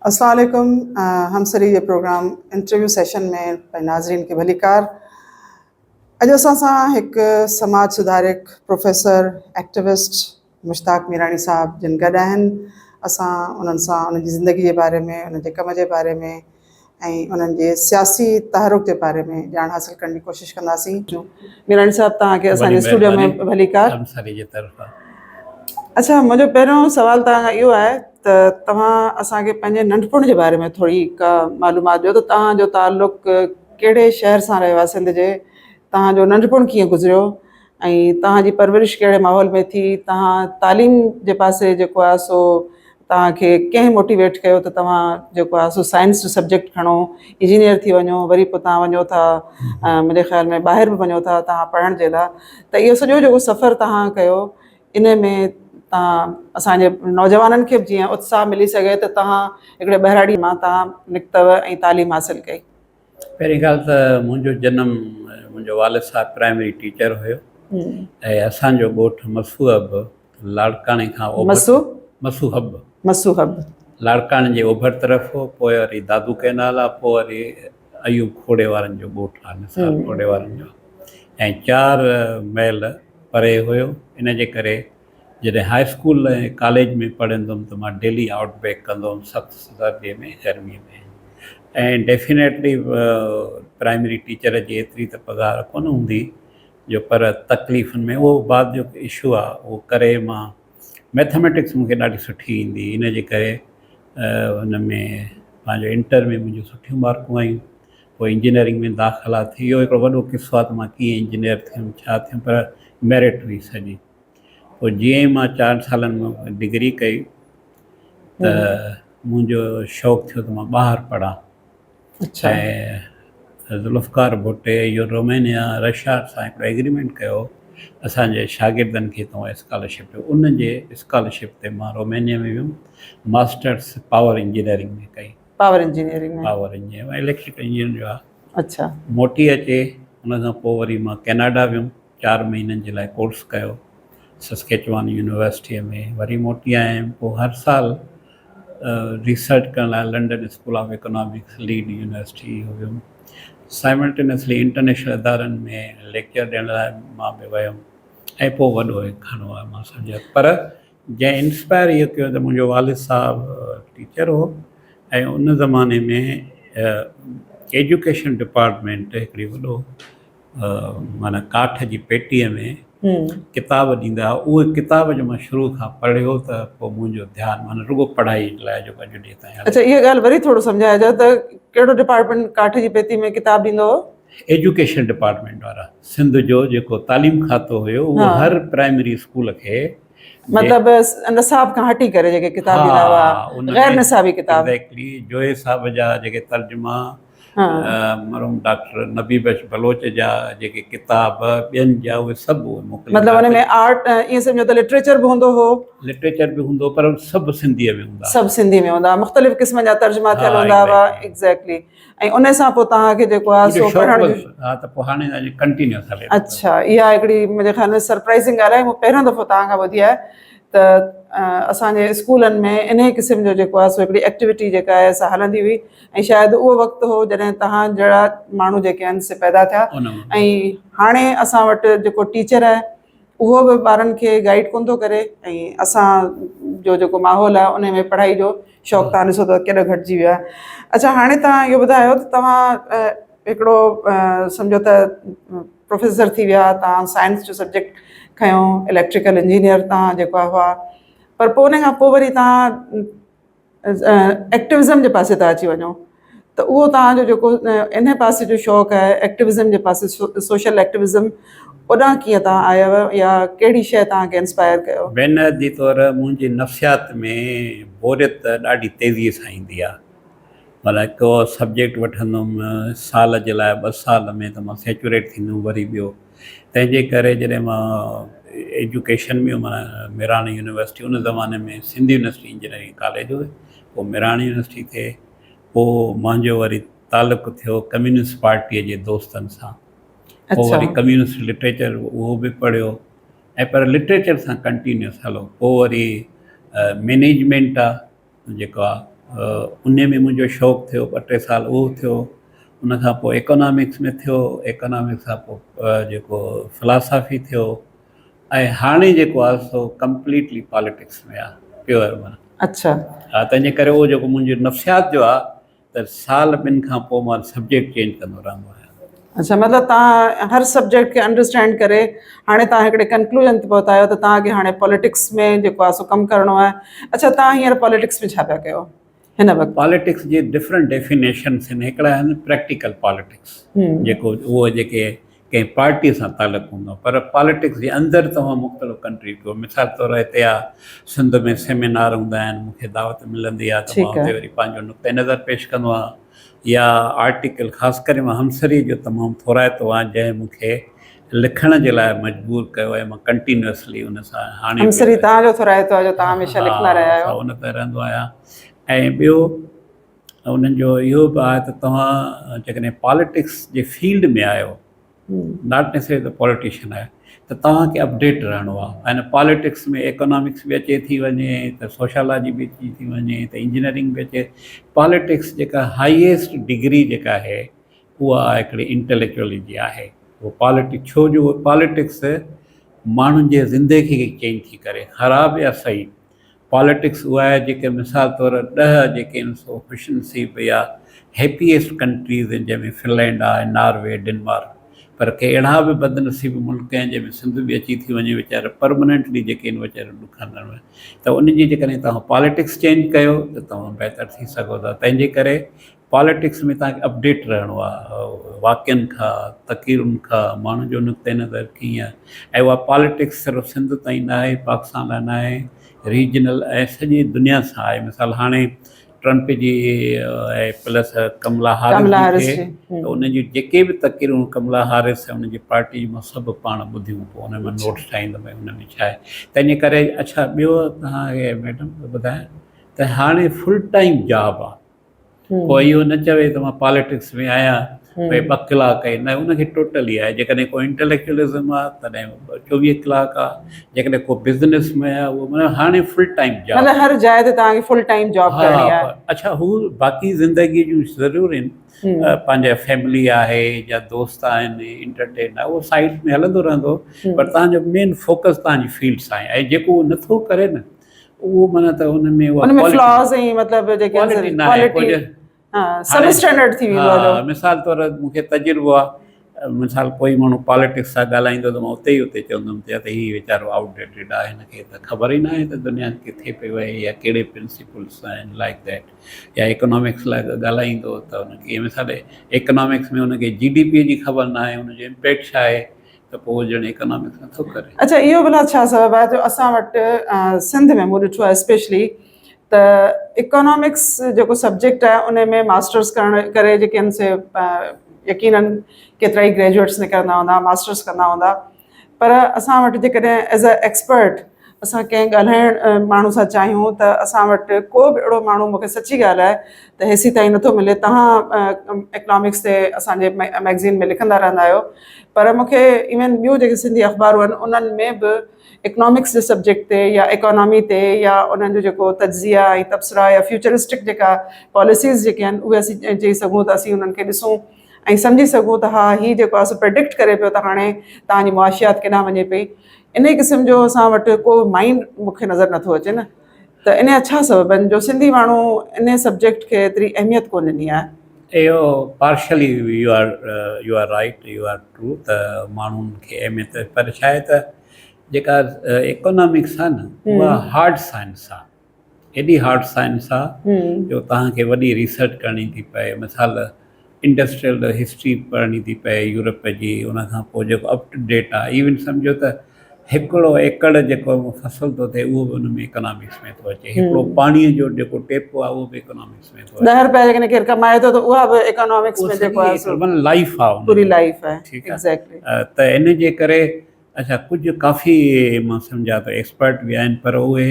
السلام عليڪم همسري جي پروگرام انٽرويو سيشن ۾ پنهنجي ناظرين کي ڀليڪار اڄ اسان سان هڪ سماج سڌارڪ پروفيسر ايڪٽيوسٽ مشتاق ميراڻي صاحب جن گڏ آهن اسان انهن سان انهن جي زندگي جي باري ۾ انهن جي ڪم جي باري ۾ ۽ انهن جي سياسي تحرڪ جي باري ۾ ڄاڻ حاصل ڪرڻ جي ڪوشش ڪنداسين. ميراڻي صاحب توهان کي اسان جي اسٽوڊيو ۾ ڀليڪار. اڇا منهنجو پهريون سوال توهان کان اهو آهي ته توهان اسان کي پنهنجي ننڍپڻ جي باري ۾ ٿوري ڪا معلومات ڏيو ته توهان جو تعلق ڪهڙي شهر سان رهيو آهي سنڌ جي توهان جو ننڍپڻ ڪيئن گذريو ۽ توهان جي پرورش ڪهڙي ماحول ۾ ٿي، توهان تعليم جي پاسي جيڪو آهي سو توهان کي ڪنهن موٽيويٽ ڪيو ته توهان جيڪو آهي سو سائنس جو سبجيڪٽ کڻو، انجنيئر ٿي وڃو، وري پوء توهان وڃو ٿا منهنجي خيال ۾ ٻاهر به وڃو ٿا توهان پڙهڻ جي لاء ته اهو سڄو جيڪو سفر توهان ڪيو ان ۾ توهان اسان جي نوجوانن کي به جيئن اتساهه ملي سگهي ته توهان هڪڙي ٻهراڙي مان توهان نڪتؤ ۽ تعليم حاصل ڪئي. پهرين ڳالهه ته منهنجو جنم منهنجو والد صاحب پرائمري ٽيچر هيو ۽ اسان جو ڳوٺ مسو حب لاڙڪاڻي کان اوڀر مسو مسو حب مسو حب لاڙڪاڻي جي اوڀر طرف هو پوء وري دادو ڪئنال آ پوء وري ايوب کوڙي وارن جو ڳوٺ آ نثار کوڙي وارن جو ۽ 4 ميل پري هيو ان جي ڪري جڏهن هاء اسڪول ۽ ڪاليج ۾ پڙهندو هوم ته مان ڊيلي آئوٽ بيڪ ڪندو هوم سخت سردي ۾ گرمي ۾ ۽ ڊيفينيٽلي پرائمري ٽيچر جي ايتري ته پگهار ڪونه هوندي جو پر تڪليفن ۾ اهو بعد جو اشو آهي اهو ڪري مان ميٿاميٽڪس مونکي ڏاڍي سٺي ايندي ان جي ڪري ان ۾ پنهنجو انٽر ۾ منهنجون سٺيون مارڪون آيون پوء انجنيئرنگ ۾ داخلا ٿي اهو هڪڙو وڏو قصو آهي ته مان ڪيئن انجنيئر ٿيم ڇا ٿيم پر ميرٽ هئي سڄي پوء جيئن ئي مان چارن سالن ۾ ڊگري ڪئي ته منهنجو شوق ٿيو ته مان ٻاهر پڙهان ۽ ذوالفقار ڀٽي اهو رومينيا رشيا سان هڪڙو ايگريمينٽ ڪيو اسانجي شاگردن کي تون اسڪالرشپ ڏيو ان جي اسڪالرشپ تي مان رومينيا ۾ ويم ماسٽرس پاور انجنيئرنگ ۾ ڪئي power engineering ۾ power engineering electrical engineering جو آهي اچھا موٽي اچي ان کان پوء وري مان ڪيناڊا ويم چار مهينن جي لاء ڪورس ڪيو سسڪيچوان يونيورسٽيء ۾ وري موٽي آيم پوء هر سال ريسرچ ڪرڻ لاء London school of economics Leeds university اهو ويم سائملٽينسلي انٽرنيشنل ادارن ۾ ليڪچر ڏيڻ لاء مان به ويم ۽ پوء وڏو هڪ گهڻو آهي مان سمجهان پر جنهن انسپائر اهو ڪيو ته منهنجو والد صاحب ٽيچر هو ۽ ان زماني ۾ ايجوڪيشن ڊپارٽمينٽ هڪڙي وڏو معنيٰ ڪاٺ جي پيٽيء ۾ ڪتاب ڏيندا هئا اهي ڪتاب جو مان شروع کان پڙهيو ته پوء منهنجو ڌيان معنيٰ رڳو پڙهائي لاء جيڪو اڄ ڏينهن تائين اڇا اها ڳالهه وري ٿورو سمجهائجو ته ڪهڙو ڊپارٽمينٽ ڪاٺ جي پيتي ۾ ڪتاب ڏيندو هو؟ ايجوڪيشن ڊپارٽمينٽ وارا سنڌ جو جيڪو تعليم کاتو هيو اهو هر پرائمري اسڪول کي مطلب نصاب کان هٽي ڪري جيڪي ڪتاب ڏيندا هئا غير نصابي ڪتاب ايگزيڪٽلي جويي صاحب جا جيڪي ترجما مرحوم ڊاڪٽر نبي بخش بلوچ جا جيڪي ڪتاب ٻين جا اهي سڀ اهي موڪليندا مطلب ان ۾ آرٽ ائين سمجهو ته لٽريچر به هوندو هو لٽريچر به هوندو پر سڀ سنڌيء ۾ هوندا سڀ سنڌي ۾ هوندا مختلف قسم جا ترجما ٿيل هوندا هئا ايگزيڪٽلي ۽ ان سان پوء توهان کي جيڪو آهي سو پڙهڻ جو ها ته پوء هاڻي ڪنٽينيوس هلي اڇا اها هڪڙي منهنجي خيال ۾ سرپرائزنگ ڳالهه آهي مون پهريون دفعو توهان کان ٻڌي آهي ته اسان جي اسڪولن ۾ انهي قسم جو جيڪو آهي سو هڪڙي ايڪٽيوٽي جيڪا آهي سا هلندي هئي ۽ شايد اهو وقت هو جڏهن توهان جهڙا ماڻهو جيڪي آهن سي پيدا ٿيا ۽ هاڻي اسان وٽ جيڪو ٽيچر آهي اهو به ٻارن کي گائيڊ ڪونه ٿو ڪري ۽ اسان جو جيڪو ماحول آهي ان ۾ پڙهائي جو شوق توهان ڏسو ته ڪيڏو گهٽجي ويو آهي اڇا هاڻي توهان اهو ٻڌايو ته توهان هڪڙو سمجهو ته پروفيسر ٿي ويا توهان سائنس جو سبجيڪٽ کنيو اليڪٽريڪل انجنيئر توهان جيڪو هئا پر پوء ان کان پوء وري توهان ايڪٽوزم جي پاسي ٿا اچي وڃو ته اهو توهان جو جيڪو ان پاسي جو شوق آهي ايڪٽوزم جي پاسي سوشل ايڪٽوزم اوڏانهن ڪيئن توهان آيا يا ڪهڙي شيء توهان کي انسپائر ڪيو؟ بنيادي طور منهنجي نفسيات ۾ بوريت ڏاڍي تيزيء سان ايندي آهي. معنيٰ ڪو سبجيڪٽ وٺندم سال جي لاء ٻه سال ۾ ته مان سيچوريٽ ٿيندم وري ٻيو تنهن جي ڪري جڏهن مان ايجوڪيشن ۾ معنيٰ ميراڻ يونيورسٽي ان زماني ۾ سنڌ يونيورسٽي انجنيئرنگ ڪاليج هئي پوء ميراڻ يونيورسٽي ٿئي پوء منهنجو وري تعلق ٿيو ڪميونسٽ پارٽيء جي دوستن سان پوء وري ڪميونسٽ لٽريچر اهو به پڙهيو ۽ پر لٽريچر سان ڪنٽينيوس هلو پوء وري مينيجمينٽ آ جيڪو آ ان ۾ منهنجو شوق ٿيو ٻه ٽي سال اهو ٿيو ان کان پوء ايڪانامڪس ۾ ٿيو ايڪانامڪس کان پوء جيڪو فلاسافي ٿيو ۽ هاڻي جيڪو آهي سو ڪمپليٽلي پاليٽڪس ۾ آهي پيور معنيٰ اڇا ها تنهنجي ڪري اهو جيڪو منهنجي نفسيات جو آهي ته سال ٻن کان پوء مان سبجيڪٽ چينج ڪندو رهندو آهيان. اڇا مطلب توهان هر سبجيڪٽ کي انڊرسٽينڊ ڪري هاڻي توهان هڪڙي ڪنڪلوزن تي پهتا آهيو ته توهان کي هاڻي پاليٽڪس ۾ جيڪو آهي سو ڪم ڪرڻو آهي. اڇا توهان هينئر پاليٽڪس ۾ ڇا پيا ڪيو هن وقت؟ پاليٽڪس جي ڊفرنٽ ڊيفينيشنس آهن هڪڙا آهن پريڪٽيڪل پاليٽڪس جيڪو اهو جيڪي ڪنهن پارٽي سان تعلق هوندو آهي پر پاليٽڪس جي اندر توهان مختلف ڪنٽري ڪيو مثال طور هتي آ سنڌ ۾ سيمينار هوندا آهن مون کي دعوت ملندي آهي ته مان اتي وري پنهنجو نقطه نظر پيش ڪندو آهيان يا آرٽيڪل خاص ڪري مان همسري جو تمام ٿورائتو آهيان جنهن مون کي لکڻ جي لاء مجبور ڪيو ۽ مان ڪنٽينيوسلي ان سان هاڻي همسري توهان جو ٿورائتو آهي جو توهان هميشه لکندا رهيا آهيو ان تي رهندو آهيان ۽ ٻيو انهن جو اهو به آهي ته توهان جيڪڏهن پاليٽڪس جي فيلڊ ۾ آهيو not نيسري ته پاليٽيشن آهيو ته توهان کي اپڊيٽ رهڻو آهي ۽ پاليٽڪس ۾ ايڪانامڪس به اچي ٿي وڃي ته سوشالاجي به اچي ٿي وڃي ته انجنيئرنگ به اچي پاليٽڪس جيڪا هائيسٽ ڊگري جيڪا آهي اها هڪڙي انٽليڪچوئلي جي آهي اهو پاليٽڪس ڇو جو پاليٽڪس ماڻهن جي زندگي کي چينج ٿي ڪري خراب يا صحيح پاليٽڪس اها آهي جيڪي مثال طور ڏهه جيڪي آهن سو خوش نصيب يا هيپيئسٽ ڪنٽريز آهن جنهن ۾ فنلينڊ آهي ناروي ڊنمارڪ پر ڪي اهڙا به بدنصيب ملڪ آهن جنهن ۾ سنڌ به اچي ٿي وڃي ويچارا پرمننٽلي جيڪي آهن ويچارا ڏکن ته ان جي جيڪڏهن توهان پاليٽڪس چينج ڪيو ته توهان بهتر ٿي سگهو ٿا تنهن جي ڪري پاليٽڪس ۾ توهان کي اپڊيٽ رهڻو آهي واقعن کان تقريرن کان ماڻهن جو نقطه نظر ڪيئن آهي ۽ اها پاليٽڪس صرف سنڌ تائين نه آهي پاڪستان لاء نه آهي ريجنل ۽ سڄي دنيا سان آهي مثال هاڻي ٽرمپ جي ۽ پلس ڪملا هارس جي ٿئي ته ان جون جيڪي به تقريرون ڪملا هارس ۽ ان جي پارٽي جون مان سڀ پاڻ ٻڌيون پوء ان مان نوٽس ٺاهيندم ۽ ان ۾ ڇا آهي تنهن جي ڪري اڇا ٻيو توهان کي ميڊم ٻڌايان ته هاڻي فل ٽائيم جاب آهي پوء اهو نه چوي ته مان پاليٽڪس ۾ آهيان ڀئي ٻه ڪلاڪ آهي نه ان کي ٽوٽلي آهي جيڪڏهن ڪو انٽليڪچوئلزم آهي تڏهن 24 ڪلاڪ آهي جيڪڏهن ڪو بزنس ۾ آهي اهو معنيٰ هاڻي فل ٽائيم جاب مطلب هر جاء تي توهان کي فل ٽائيم جاب ڪرڻي آهي. اڇا هو باقي زندگي جون ضرور آهن پنهنجا فيملي آهي يا دوست آهن انٽرٽين آهي اهو سائيڊ ۾ هلندو رهندو پر توهان جو مين فوڪس توهان جي فيلڊ سان آهي ۽ جيڪو اهو نٿو ڪري نه اهو معنيٰ ته ان ۾ اها ان ۾ فلاز ۽ مطلب جيڪي ڪوالٽي نه آهي ڪوالٽي ها سب اسٽينڊرڊ ٿي ويندو آهي مثال طور مون کي تجربو آهي مثال ڪوئي ماڻهو پاليٽڪس سان ڳالهائيندو ته مان اتي ئي اتي چوندم ته هي ويچارو آئوٽ ڊيٽيڊ آهي هن کي ته خبر ئي نه آهي ته دنيا ڪٿي پئي وئي يا ڪهڙي پرنسپلس آهن لائڪ that يا اڪنامڪس لاء ڳالهائيندو ته ان کي مثال اڪنامڪس ۾ ان کي جي ڊي پي جي خبر نه آهي ان جو امپيڪٽ ڇا آهي ته پوء ڄڻ اڪنامڪس نٿو ڪري. اڇا اهو ڀلا ڇا سبب آهي جو اسان وٽ سنڌ ۾ مون ڏٺو آهي اسپيشلي ته اڪنامڪس جيڪو سبجيڪٽ آهي ان ۾ ماسٽرس ڪرڻ ڪري جيڪي آهن سي يقينن ڪيترا ئي گريجوئيٽس نڪرندا هوندا ماسٽرس ڪندا هوندا پر اسان وٽ جيڪڏهن ايز اي ايڪسپرٽ اسان ڪنهن ڳالهائڻ ماڻهو سان چاهيون ته اسان وٽ ڪو به اهڙو ماڻهو مونکي سچي ڳالهه آهي ته هيسي تائين نٿو ملي توهان اڪنامڪس تي اسان جي ميگزين ۾ لکندا رهندا آهيو پر مونکي ايون ٻيون جيڪي سنڌي اخبارون آهن انهن ۾ به اڪنامڪس جي سبجيڪٽ تي يا اڪانامي تي يا انهن جو جيڪو تجزيا ۽ تبصرا يا فيوچرسٽڪ جيڪا پاليسيز جيڪي آهن اهي اسين چئي سگهون ته اسين انهن کي ڏسون ۽ سمجهي سگهون ته ها هي جيڪو آهي سو پريڊڪٽ ڪري پيو ته هاڻي توهان جي معاشيات ڪيڏانهن وڃي پئي انهي قسم جو اسان وٽ ڪو مائنڊ مون کي نظر نٿو اچي نه ته ان جا ڇا سبب آهن جو سنڌي ماڻهو انهي سبجيڪٽ کي ايتري اهميت ڪونه ڏني آهي. اهو partially you are you are right you are true ته ماڻهن کي اهميت پر ڇا آهي ته جيڪا ايڪانامڪس آهي نه اها هارڊ سائنس آهي ايڏي هارڊ سائنس آ جو توهان کي وڏي ريسرچ ڪرڻي ٿي پئي مثال انڊسٽريل هسٽري پڙهڻي ٿي پئي يورپ جي ان کان پوء جيڪو اپ ٽو ڊيٽ آ ايون سمجهو ته هڪڙو ايڪڙ جيڪو فصل ٿو ٿئي اهو به ان ۾ اڪنامڪس ۾ ٿو اچي هڪڙو پاڻي جو جيڪو ٽيپو آ اهو به اڪنامڪس ۾ ٿو اچي 10 روپيا جيڪڏهن ڪير ڪمائي ٿو ته اها به اڪنامڪس ۾ جيڪو آهي سو لائف آ پوري لائف آهي ايگزيڪٽلي ته ان جي ڪري اڇا ڪجهه ڪافي مان سمجهان ٿو ايڪسپرٽ به آهن پر اهي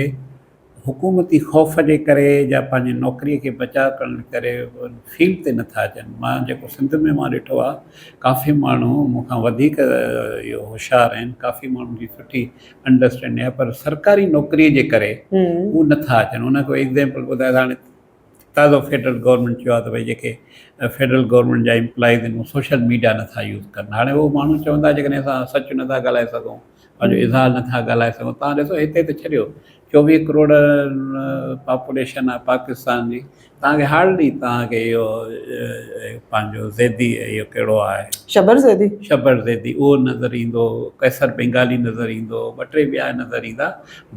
حڪومتي خوف جي ڪري يا پنهنجي نوڪري کي بچاء ڪرڻ جي ڪري فيلڊ تي نٿا اچن مان جيڪو سنڌ ۾ مان ڏٺو آهي ڪافي ماڻهو مون کان وڌيڪ اهو هوشيار آهن ڪافي ماڻهن جي سٺي انڊرسٽينڊنگ آهي پر سرڪاري نوڪري جي ڪري هو نٿا اچن ان کي ايگزامپل ٻڌايو ته هاڻي تازو فيڊرل گورنمينٽ چيو آهي ته ڀئي جيڪي فيڊرل گورنمينٽ جا امپلائيز آهن اهي سوشل ميڊيا نٿا يوز ڪن. هاڻي اهو ماڻهو چوندا جيڪڏهن اسان سچ نٿا ڳالهائي سگهون، پنهنجو اظهار نٿا ڳالهائي سگهون، تان ڏسو هتي ته ڇڏيو 24 ڪروڙ پاپوليشن آهي پاڪستان جي، توهان کي هارڊلي توهان کي اهو پنهنجو زيدي اهو ڪهڙو آهي؟ شبر زيدي. شبر زيدي اهو نظر ايندو، قيصر بينگالي نظر ايندو، ٻه ٽي ٻيا نظر ايندا،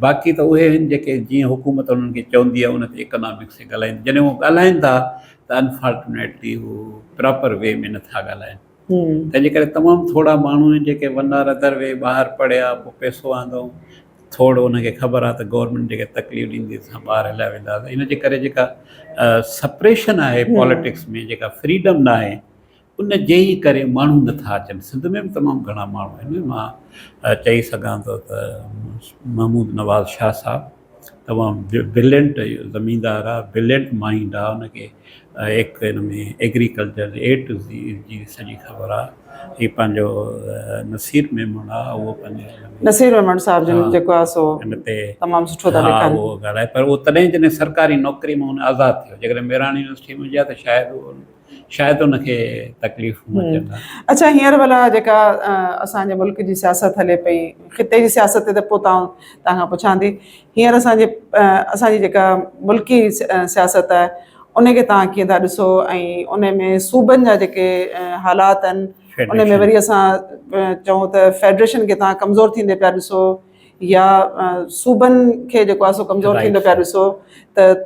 باقي ته اهي آهن جيڪي جيئن حڪومت انهن کي چوندي آهي ان تي اڪنامڪس تي ڳالهائين، جڏهن هو ڳالهائين ٿا ته انفارچونيٽلي هو پراپر وي ۾ نٿا ڳالهائين، تنهن جي ڪري تمام ٿورا ماڻهو آهن جيڪي ون آر ادر وي ٻاهر پڙهيا پوء پئسو آندائون، ٿورو ان کي خبر آهي ته گورنمينٽ جيڪي تڪليف ڏيندي اسان ٻاهر هليا وينداسين، ان جي ڪري جيڪا سپريشن آهي پاليٽڪس ۾ جيڪا فريڊم نه آهي ان جي ئي ڪري ماڻهو نٿا اچن. سنڌ ۾ به تمام گهڻا ماڻهو آهن، مان چئي سگهان ٿو ته محمود نواز شاهه صاحب تمام برلينٽ زميندار آهي، برلينٽ مائنڊ آهي، ان کي هڪ ان ۾ ايگريڪلچر اي ٽو زي جي سڄي خبر آهي. هي پنهنجو نصير ميمڻ آهي، اهو پنهنجي نصير ميمڻ صاحب جن جيڪو آهي سو ان تي تمام سٺو ٿا لکن. اهو ڳالهائي پر اهو تڏهن جڏهن سرڪاري نوڪري مان هن آزاد ٿيو، جيڪڏهن ميراڻ يونيورسٽي ۾ هجي ها ته شايد اهو شايد ان کي تڪليفون اچن ها. اڇا هينئر ڀلا جيڪا اسان جي ملڪ جي سياست هلي پئي، خطي جي سياست تي ته پوء تان کان پڇان ٿي، هينئر اسان جي اسان جي جيڪا ملڪي سياست آهي ان کي توهان ڪيئن ٿا ڏسو ۽ ان ۾ صوبن جا جيڪي حالات آهن ان ۾ وري اسان چئون ته فيڊريشن کي توهان ڪمزور ٿيندي پيا ڏسو يا صوبن کي جيڪو آهي سو ڪمزور ٿيندو پيا ڏسو ته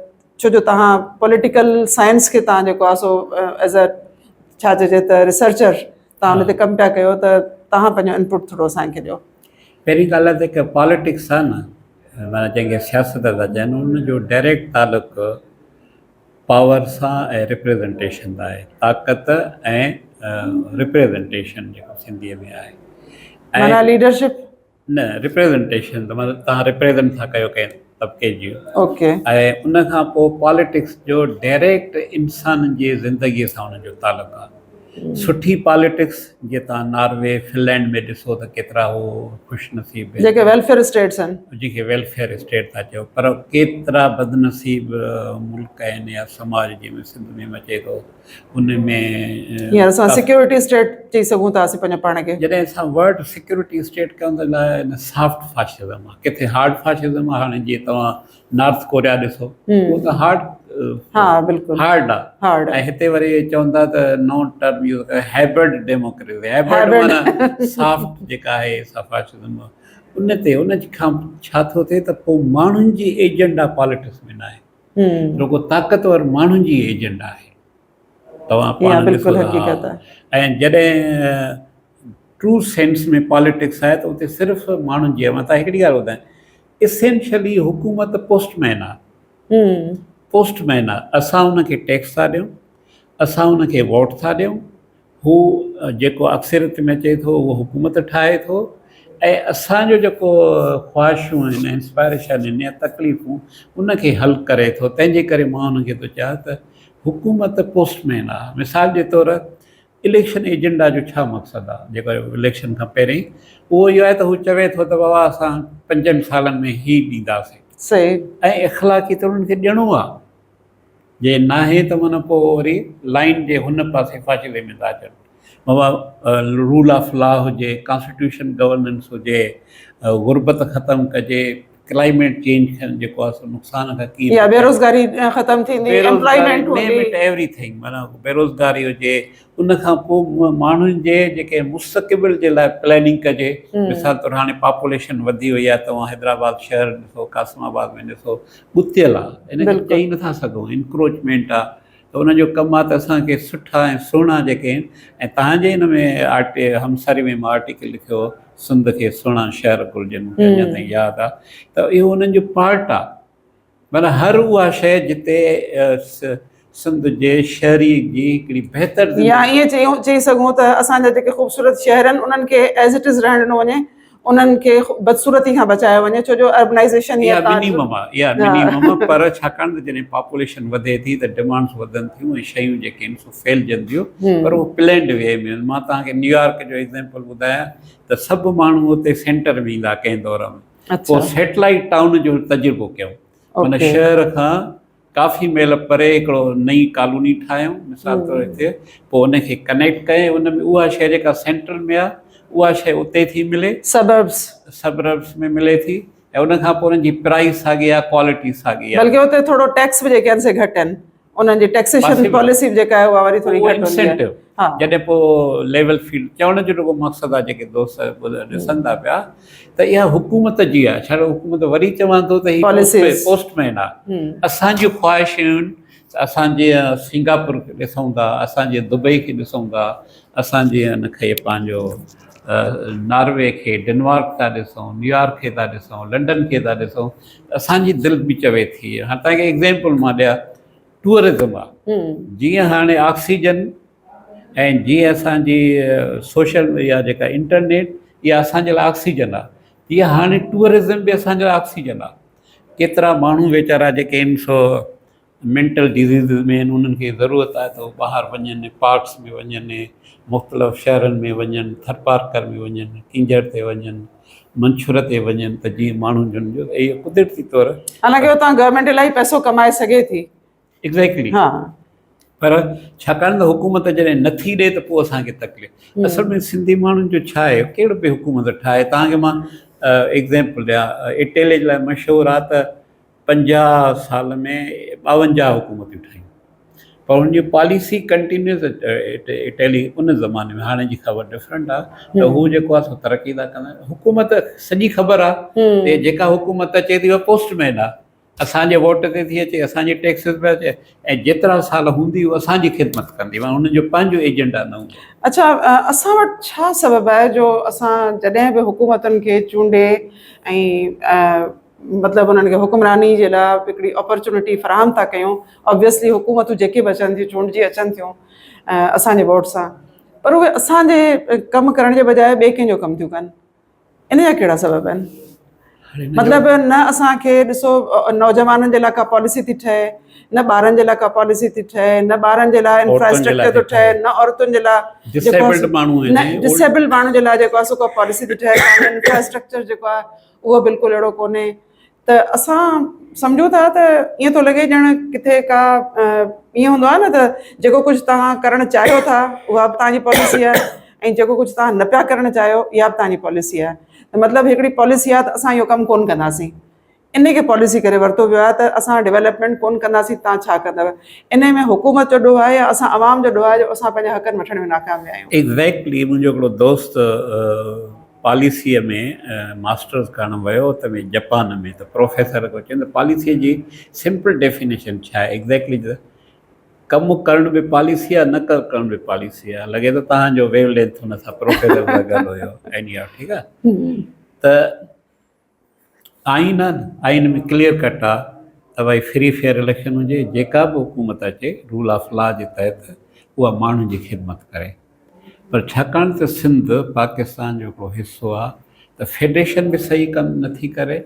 ڇو جو توهان پوليٽيڪل سائنس کي توهان جيڪو آهي سو ايز اي ڇا چئجي ته ريسرچر توهان ان تي ڪم پيا ڪيو ته توهان پنهنجو انپٽ ٿورو اسان کي ڏيو. پهرين ڳالهه ته هڪ پاليٽڪس آهي نه معنيٰ جنهن کي سياست ٿا چون ان جو ڊائريڪٽ تعلق پاور سان ۽ ريپريزنٽيشن سان آهي، طاقت ۽ ريپريزنٽيشن جيڪو سنڌيء ۾ آهي. معنيٰ ليڊرشپ. نه ريپريزنٽيشن ته مطلب توهان ريپريزنٽ ٿا ڪيو ڪنهن طبقي جي. اوڪي. ۽ ان کان پوء پاليٽڪس جو ڊائريڪٽ انسانن جي زندگي سان ان جو تعلق آهي. سٺي پاليٽڪس جيئن توهان ناروي، فنلينڊ ۾ ڏسو ته ڪيترا هو خوش نصيب آهن. جيڪي ويلفيئر اسٽيٽس آهن. جن کي ويلفيئر اسٽيٽ ٿا چئو پر ڪيترا بدنصيب ملڪ آهن يا سماج جنهن ۾ سنڌ ۾ به اچي ٿو. ان ۾. هينئر اسان سيڪيورٽي اسٽيٽ چئي سگهون ٿا اسين پنهنجو پاڻ کي. جڏهن اسان ورڊ سيڪيورٽي اسٽيٽ ڪيون ته لاء سافٽ فاشزم آهي ڪٿي هارڊ فاشزم آهي. هاڻي جيئن توهان نارٿ ڪوريا ڏسو اهو ته هارڊ ها بلڪل هارڊ آهي هارڊ ۽ هتي وري چون ٿا ته نئون ٽرم يوز ڪيو هائبرڊ ڊيموڪريسي. هائبرڊ معنيٰ سافٽ جيڪا آهي سا فاشزم ان تي ان کان ڇا ٿو ٿئي ته پوء ماڻهن جي ايجنڊا پاليٽڪس ۾ ناهي، رڳو طاقتور ماڻهن جي ايجنڊا آهي. توهان پاڻ ڏسو ته ۽ جڏهن ٽرو سينس ۾ پاليٽڪس آهي ته اتي صرف ماڻهن جي مان تان هڪڙي ڳالهه ٻڌايان اسينشلي حڪومت پوسٽ مين آهي، پوسٽ مين آهي. اسان ان کي ٽيڪس ٿا ڏيون، اسان ان کي ووٽ ٿا ڏيون، هو جيڪو اڪثريت ۾ اچي ٿو اهو حڪومت ٺاهي ٿو ۽ اسان جو جيڪو خواهشون آهن انسپائريشن آهن يا تڪليفون ان کي حل ڪري ٿو. تنهن جي ڪري مان انهن کي ٿو چاهيان ته حڪومت پوسٽ مين آهي. مثال جي طور اليڪشن ايجنڊا جو ڇا مقصد آهي جيڪو اليڪشن کان پهرين اهو اهو آهي ته هو چوي ٿو ته بابا اسان 5 سالن ۾ هي ڏينداسين. صحيح. ۽ اخلاقي طور انهن کي ڏيڻو آهي. جي ناهي ته معنيٰ پوء وري لائين جي هن پاسي فاصلي ۾ ٿا اچن. بابا رول آف لا هجي، ڪانسٽيٽيوشن گورننس هجي، غربت ختم ڪجي، ڪلائميٽ چينج کان جيڪو آهي سو نقصان کان ڪيئن يا بيروزگاري ختم ٿيندي، ايمپلائمينٽ هوندي، نيم it every thing معنيٰ بيروزگاري هجي، ان کان پوء ماڻهن جي جيڪي مستقبل جي لاء پلاننگ ڪجي. مثال طور هاڻي پاپوليشن وڌي وئي آهي، توهان حيدرآباد شهر ڏسو، قاسم آباد ۾ ڏسو، ڳتيل آهي، ان کي چئي نٿا سگهون، انڪروچمينٽ آهي ته ان جو ڪم آهي ته اسان کي سٺا ۽ سهڻا جيڪي آهن ۽ توهان جي ان ۾ آرٽي همسري ۾ مان آرٽيڪل لکيو هو سنڌ کي سهڻا شهر گهرجن، مون کي اڃا تائين ياد آهي ته اهو انهن جو پارٽ آهي. معنيٰ هر اها شيء جتي سنڌ جي شهري جي هڪڙي بهتر زندگي. يا ائين چئي سگهون ته اسان جا جيڪي خوبصورت شهر آهن انهن کي ايز it از رهڻ ڏنو وڃي، انهن کي بدصورتي کان بچايو وڃي ڇو جو اربنائيزيشن اها منيمم آهي، اها منيمم آهي پر ڇاڪاڻ ته جڏهن پاپوليشن وڌي ٿي ته ڊمانڊس وڌن ٿيون ۽ شيون جيڪي آهن سو ڦهلجن ٿيون پر اهو پلينڊ وي ۾ آهن. مان توهان کي نيويارڪ جو ايگزامپل ٻڌايان ته سڀ ماڻهو اتي سينٽر ۾ ايندا ڪنهن دور ۾ پوء سيٽلائيٽ ٽائون جو تجربو ڪيو معنيٰ شهر کان ڪافي ميل پري هڪڙو نئين ڪالوني ٺاهيون مثال طور هتي پوء ان کي ڪنيڪٽ ڪئي ان ۾ اها شيء جيڪا سينٽرل ۾ آهي اها شيء اتي ٿي ملي سبربس سبربس ۾ ملي ٿي ۽ ان کان پوء انهن جي پرائس ساڳي آهي ڪوالٽي ساڳي آهي بلڪه اتي ٿورو ٽيڪس به جيڪي آهن سي گهٽ آهن انهن جي ٽيڪسيشن پاليسي به جيڪا آهي اها وري ٿوري گهٽ هوندي آهي ها جڏهن پوء ليول فيلڊ چوڻ جو رڳو مقصد آهي جيڪي دوست ڏسن ٿا پيا ته اها حڪومت جي آهي ڇا حڪومت وري چوان ٿو ته هي پوسٽ مين آهي اسان جون خواهشون اسان جي سنگاپور کي ڏسون ٿا اسان جي دبئي کي ڏسون ٿا اسان جي ان کي پنهنجو ناروي کي ڊنمارڪ ٿا ڏسون نيويارڪ کي ٿا ڏسون لنڊن کي ٿا ڏسون اسان جي دل به چوي ٿي هاڻي تنهن کي ايگزامپل مان ڏيان ٽوئرزم آ جيئن هاڻي آڪسيجن ۽ جيئن اسان جي سوشل يا جيڪا انٽرنيٽ اها اسان جي لاء آڪسيجن آ تيئن هاڻي ٽوئرزم به اسان جي لاء آڪسيجن آ ڪيترا ماڻهو ويچارا جيڪي آهن سو مينٽل ڊزيزز ۾ آهن انهن کي ضرورت آهي ته هو ٻاهر وڃن پارڪس ۾ وڃن مختلف شهرن ۾ وڃن ٿرپارڪر ۾ وڃن ڪينجهر تي وڃن منڇر تي وڃن ته جيئن ماڻهن جن جو اهو قدرتي طور حالانڪه اتان گورنمينٽ الاهي پئسو ڪمائي سگهي ٿي. ايگزيڪٽلي ها پر ڇاڪاڻ ته حڪومت جڏهن نٿي ڏي ته پوء اسان کي تڪليف اصل ۾ سنڌي ماڻهن جو ڇا آهي ڪهڙو به حڪومت ٺاهي توهان کي مان ايگزامپل ڏيان اٽيلي جي لاء مشهور آهي ته 50 سال ۾ 52 حڪومتون ٺاهيون پر ان جي پاليسي ڪنٽينيوس اٽيلي ان زماني ۾ هاڻي جي خبر ڊفرنٽ آ ته هو جيڪو آ سو ترقي ٿا ڪن حڪومت سڄي خبر آ ته جيڪا حڪومت اچي ٿي اها پوسٽ مين آ اسان جي ووٽ تي ٿي اچي اسان جي ٽيڪسز پي اچي ۽ جيترا سال هوندي هو اسان جي خدمت ڪندي معنيٰ انهن جو پنهنجو ايجنڊا نه هوندو. اڇا اسان وٽ ڇا سبب آهي جو اسان جڏهن به حڪومتن کي چونڊي ۽ مطلب انهن کي حڪمراني جي لاء هڪڙي اپرچونٽي فراهم ٿا ڪيون آبويسلي حڪومتون جيڪي به اچن ٿيون چونڊجي اچن ٿيون اسان جي ووٽ سان پر اهي اسان جي ڪم ڪرڻ جي بجاء ٻئي ڪنهن جو ڪم ٿيون ڪن ان جا ڪهڙا سبب آهن مطلب نه اسان کي ڏسو نوجوانن جي لاء ڪا پاليسي ٿي ٺهي نه ٻارن جي لاء ڪا پاليسي ٿي ٺهي نه ٻارن جي لاء انفراسٽرڪچر ٿو ٺهي نه عورتن جي لاء ڊسيبلڊ ماڻهو نه ڊسيبلڊ ماڻهن جي لاء جيڪو آهي سو ڪا پاليسي ٿي ٺهي انفراسٽرڪچر جيڪو آهي اهو بلڪل اهڙو ڪونهي ته اسان سمجهون ٿا ته ائين ٿو لڳي ڄڻ ڪٿي ڪا ائين هوندو آهي نه ته جيڪو ڪجهه توهان ڪرڻ چاهيو ٿا اها به توهان جي پاليسي آهي ۽ جيڪو ڪجهه توهان نه پيا ڪرڻ چاهيو اها به توهان جي پاليسي آهي ته مطلب هڪڙي پاليسي آهي ته اسان اهو ڪم ڪونه ڪنداسين ان کي پاليسي ڪري ورتو ويو آهي ته اسان ڊيولپمينٽ ڪونه ڪنداسين توهان ڇا ڪندؤ ان ۾ حڪومت جو ڏوهه آهي يا اسان عوام جو ڏوهه آهي جو اسان پنهنجا حقن وٺڻ ۾ ناڪام ويا آهيون. ايگزيڪٽلي منهنجو هڪڙو دوست پاليسيء ۾ ماسٽرز ڪرڻ ويو ته ۾ جپان ۾ ته پروفيسر کي چيو ته پاليسيء جي سمپل ڊيفينيشن ڇا آهي ايگزيڪٽلي ته ڪم ڪرڻ به پاليسي آهي نه ڪرڻ به پاليسي آهي لڳي ٿو تهان جو ويو لينٿ هن سان پروفيسر سان گڏ هيو ايني هاء ٺيڪ آهي ته آئين آ نه آئين ۾ ڪليئر ڪٽ آ ته ڀائي فري فيئر اليڪشن هجي جيڪا به حڪومت اچي رول آف لا جي تحت اها ماڻهن جي خدمت ڪري پر ڇاڪاڻ ته سنڌ پاڪستان جو هڪڙو حصو آ ته فيڊريشن به صحيح ڪم نٿي ڪري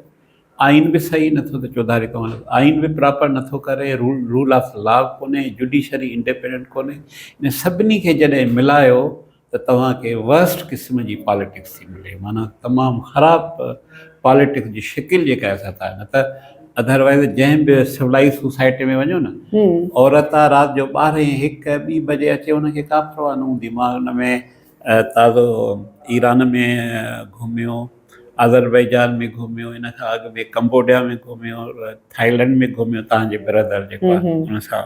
آئين به صحيح نٿو ته چوڌاري ڪم آئين به پراپر نٿو ڪري رول آف لا ڪونهي جوڊيشري انڊيپينڊنٽ ڪونهي ان سڀني کي جڏهن ملايو ته توهان کي ورسٽ قسم جي پاليٽڪس ٿي ملي معنيٰ تمام خراب پاليٽڪس جي شڪل جيڪا آهي سا ٿا نه ته اڌروائز جنهن به سولائز سوسائٽي ۾ وڃو نه عورت آ رات جو ٻارهين هڪ ٻي بجي اچي ان کي ڪا پرواهه نه هوندي مان ان ۾ تازو ايران ۾ گهميو آذربائيجان ۾ گهميو ان کان اڳ ۾ ڪمبوڊيا ۾ گهميو ٿائيلينڊ ۾ گهميو تهان جي برادر جيڪو آهي ان سان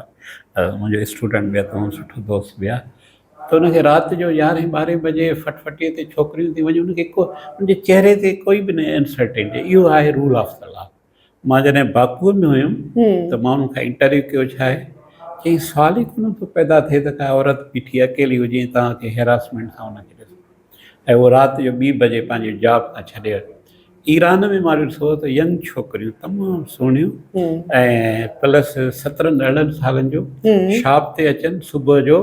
منهنجو اسٽوڊنٽ به آهي تمام سٺو دوست به آهي ته ان کي رات جو يارهين ٻارهين بجي فٽفٽيء تي ڇوڪريون ٿي وڃن ان کي ڪو ان جي چهري تي ڪوئي به نه انسرٽينٽي اهو آهي رول آف the لا مان جڏهن باڪوء ۾ هيم ته مان ان کان انٽرويو ڪيو ڇا آهي چيائين سوال ئي ڪونه ٿو پيدا ٿئي ته ڪا عورت بيٺي اڪيلي هجي ۽ توهان کي هيراسمينٽ سان ان کي ڏسو ۽ اهو رات جو ٻي بجي پنهنجي جاب کان ڇڏي ايران ۾ مان ڏٺو ته ينگ ڇوڪريون تمام سهڻيون ۽ پلس سترهن ارڙهن سالن جو شاپ تي اچن صبح جو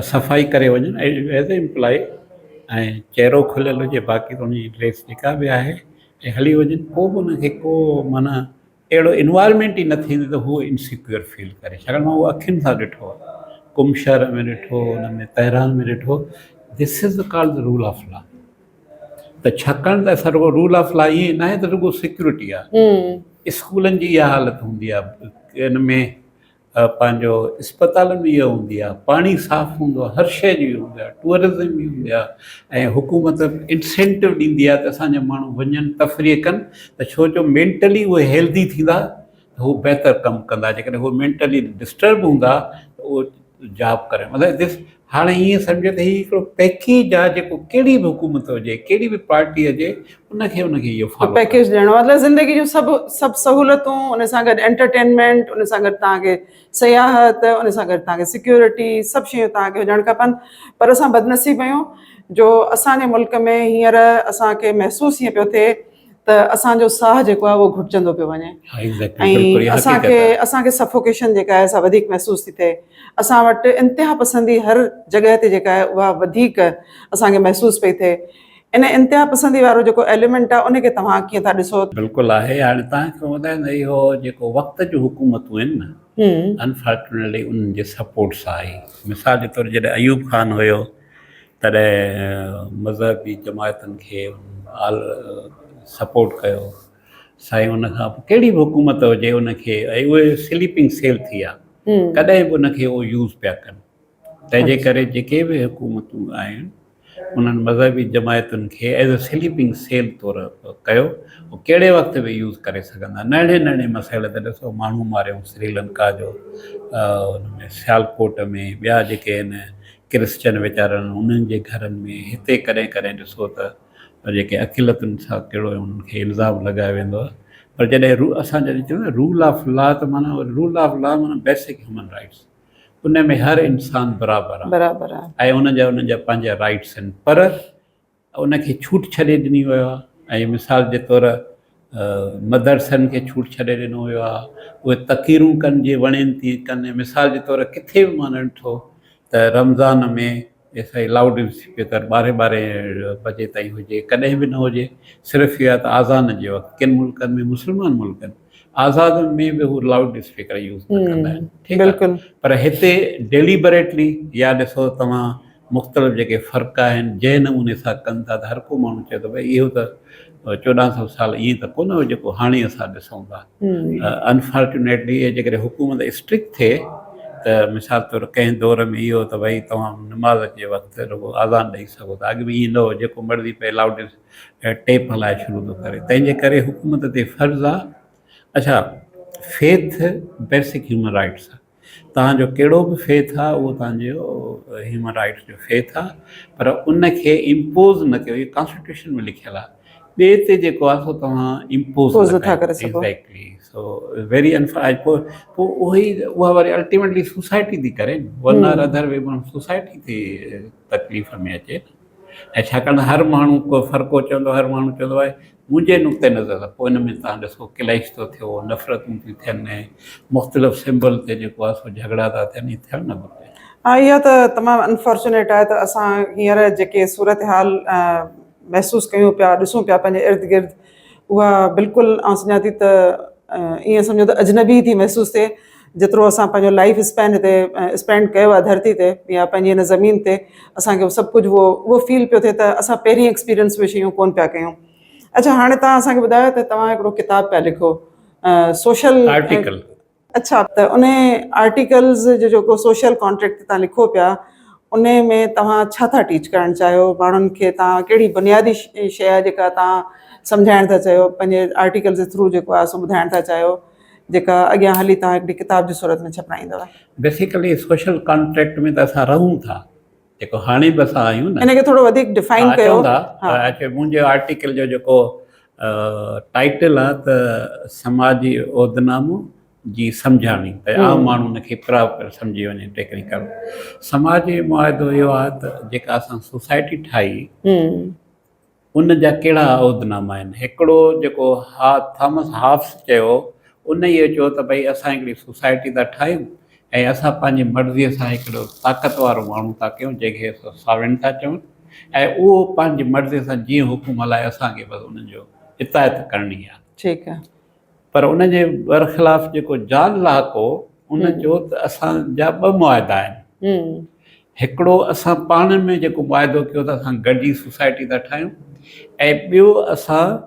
صفائي ڪري وڃن ايز اي امپلائي ۽ چهرو کليل هجي باقي ته ان جي ڊريس جيڪا به آهي ۽ هلي وڃن پوء به ان کي ڪو معنيٰ اهڙو انوائرمينٽ ئي نه ٿيندي ته هو انسيڪيور فيل ڪري ڇاڪاڻ مان اهو اکين سان ڏٺو آهي قم شهر ۾ ڏٺو ان ۾ تهران ۾ ڏٺو this is called the rule of law ته ڇاڪاڻ ته اسان رڳو رول آف لا ائين ناهي ته رڳو سيڪيورٽي آهي اسڪولن جي اها حالت هوندي آهي. ان ۾ پنهنجو اسپتالن ۾ اها هوندي آهي، پاڻي صاف هوندو آهي، هر شيء جي هوندي آهي، ٽوئرزم به هوندي آهي ۽ حڪومت انسينٽو ڏيندي آهي ته اسان جا ماڻهو وڃن تفريح ڪن ته ڇو جو مينٽلي اهي هيلدي ٿيندا ته هو بهتر ڪم ڪندا، جيڪڏهن هو مينٽلي ڊسٽرب هوندا ته اهو جاب ڪري مطلب دس هاڻي ائين سمجهو ته هي هڪڙو پيڪيج آهي جيڪو ڪهڙي به حڪومت هجي ڪهڙي به پارٽي هجي ان کي ان کي اهو فالو پيڪيج ڏيڻو مطلب زندگي جون سڀ سڀ سهولتون ان سان گڏ انٽرٽينمينٽ ان سان گڏ توهان کي سياحت ان سان گڏ توهان کي سيڪيورٽي سڀ شيون توهان کي هجڻ کپن پر اسان بدنصيب آهيون جو اسان جي ملڪ ۾ هينئر اسان کي محسوس ائين پيو ٿئي ته اسان جو ساهه جيڪو آهي اهو گهٽجندو پيو وڃي ۽ اسان کي اسان کي سفوڪيشن جيڪا آهي سا وڌيڪ محسوس ٿي ٿئي اسان وٽ انتها پسندي هر جڳهه تي جيڪا آهي اها وڌيڪ اسان کي محسوس پئي ٿئي ان انتها پسندي وارو جيڪو ايليمينٽ آهي ان کي توهان ڪيئن ٿا ڏسو؟ بلڪل آهي هاڻي توهان کي ٻڌايان ته اهو جيڪو وقت جون حڪومتون آهن نه انفارچونيٽلي انهن جي سپورٽ سان آهي مثال جي طور جڏهن ايوب خان هيو تڏهن مذهبي جماعتن کي آل سپورٽ ڪيو سائين ان کان پوء ڪهڙي به حڪومت هجي ان کي ۽ اهي سليپنگ سيل ٿي ويا ڪڏهن به ان کي اهو يوز پيا ڪن تنهن جي ڪري جيڪي به حڪومتون آهن انهن مذهبي جماعتن کي ايز اي سليپنگ سيل طور ڪيو ڪهڙي وقت به يوز ڪري سگهندا ننڍي ننڍي مسئلي تي ڏسو ماڻهو ماريو سريلنڪا جو ان ۾ سيالڪوٽ ۾ ٻيا جيڪي آهن ڪرسچن ويچارن انهن جي گهرن ۾ هتي ڪڏهن ڪڏهن ڏسو ته جيڪي اقليتن سان ڪهڙو انهن کي الزام لڳايو ويندو آهي پر جڏهن رو اسان جڏهن چون رول آف لا ته معنيٰ رول آف لا معنيٰ بيسڪ هيومن رائٽس ان ۾ هر انسان برابر آهي برابر آهي ۽ ان جا ان جا پنهنجا رائٽس آهن پر ان کي ڇوٽ ڇڏي ڏني ويو آهي ۽ مثال جي طور مدرسن کي ڇوٽ ڇڏي ڏنو ويو آهي اهي تقريرون ڪن جي وڻين تيئن ڪن مثال جي طور ڪٿي به مان نه ڏٺو ته رمضان ۾ سائين لائوڊ اسپيڪر ٻارهين ٻارهين بجي تائين هجي ڪڏهن به نه هجي صرف اها ته آذان جي وقت ڪن ملڪن ۾ مسلمان ملڪن آزاد ۾ به هو لائوڊ اسپيڪر يوز نه ڪندا آهن ٺيڪ آهي پر هتي ڊيليبريٽلي يا ڏسو توهان مختلف جيڪي فرق آهن جنهن نموني سان ڪن ٿا ته هر ڪو ماڻهو چئي ٿو ڀئي اهو ته 14 سو سال ائين ته ڪونه هو جيڪو هاڻي اسان ڏسون ٿا انفارچونيٽلي جيڪڏهن حڪومت اسٽرڪٽ ٿئي ته مثال طور ڪنهن دور ۾ اهو ته ڀئي توهان نماز جي وقت رڳو اذان ڏئي سگهو ٿا اڳ ۾ ائين نه هو جيڪو مرضي پئي لائوڊ ٽيپ هلائي شروع ٿو ڪري تنهن جي ڪري حڪومت تي فرض آ اڇا فيٿ بيسڪ هيومن رائٽس آ توهان جو ڪهڙو به فيٿ آ اهو توهان جو هيومن رائٽس جو فيٿ آ پر ان کي امپوز نه ڪيو اهو ڪانسٽيٽيوشن ۾ لکيل آ ٻئي تي جيڪو آ سو توهان امپوز نه ٿا ڪري سگهو ايگزيڪٽلي سو ويري انفا پوء پوء اهو ئي اها وري الٽيميٽلي سوسائٽي ٿي ڪري ون آر ادر وي ماڻهو سوسائٽي ٿي تڪليف ۾ اچي نه ۽ ڇاڪاڻ ته هر ماڻهو ڪو فرقو چوندو هر ماڻهو چوندو آهي منهنجي نقطه نظر سان پوء ان ۾ توهان ڏسو ڪليش ٿو ٿيو نفرتون ٿيون ٿين مختلف سمبل تي جيڪو آهي سو جهڳڙا ٿا ٿين هي ٿيڻ نه گهرجي. ها اها ته تمام انفارچونيٽ آهي ته اسان هينئر جيڪي صورتحال محسوس ڪيون پيا ڏسون پيا پنهنجي ارد گرد اها بلڪل آئون سمجهان ٿي ته ائين سمجهو ته اجنبي ٿي محسوس ٿئي جيترو اسان پنهنجو لائف اسپين هتي اسپينڊ ڪيو آهي ڌرتي تي يا پنهنجي هن زمين تي اسانکي سڀ ڪجهه اهو اهو فيل پيو ٿئي ته اسان پهرين ايڪسپيرينس اهي شيون ڪون پيا ڪيون اڇا هاڻي توهان اسانکي ٻڌايو ته توهان هڪڙو ڪتاب پيا لکو سوشل آرٽيڪل اڇا ته ان آرٽيڪلز جو جيڪو سوشل ڪانٽريڪٽ تان لکو پيا ان ۾ توهان ڇا ٿا ٽيچ ڪرڻ چاهيو ماڻهن کي توهان ڪهڙي بنيادي شيء آهي جيڪا توهان سمجهائڻ ٿا چاهيو پنهنجي آرٽيڪل جي ٿرو جيڪو آهي سو ٻڌائڻ ٿا چاهيو جيڪا اڳيان هلي توهان هڪڙي ڪتاب جي صورت ۾ ڇپرائيندؤ. بيسيڪلي سوشل ڪانٽريڪٽ ۾ ته اسان رهون ٿا جيڪو هاڻي به اسان آهيون نه ان کي ٿورو وڌيڪ ڊفائن ڪيو. اچون ٿا منهنجي آرٽيڪل جو جيڪو ٽائيٽل آهي ته سماجي عهدنامو جي سمجهاڻي ته عام ماڻهو ان کي پراپر سمجهي وڃي ٽيڪنيڪل سماجي معاهدو اهو آهي ته جيڪا اسان سوسائٽي ٺاهي ان جا ڪهڙا عهدناما آهن هڪڙو جيڪو ها ٿامس هابس چيو ان اهو چيو ته ڀئي اسان هڪڙي سوسائٽي ٿا ٺاهيون ۽ اسان پنهنجي مرضيء سان هڪڙو طاقت وارو ماڻهو ٿا ڪيون جنهن کي اسان ساوين ٿا چئون ۽ اهو پنهنجي مرضيء سان جيئن حڪم هلائي اسان کي بس ان جو اطاعت ڪرڻي آهي. ٺيڪ آهي. پر ان جي برخلاف جيڪو جان لاڪ هو ان چيو ته اسان جا ٻه معاهدا آهن. هڪڙو اسان پاڻ ۾ جيڪو معاهدو ڪيو ته اسان گڏجي سوسائٽي ٿا ٺاهيون ۽ ٻيو اسان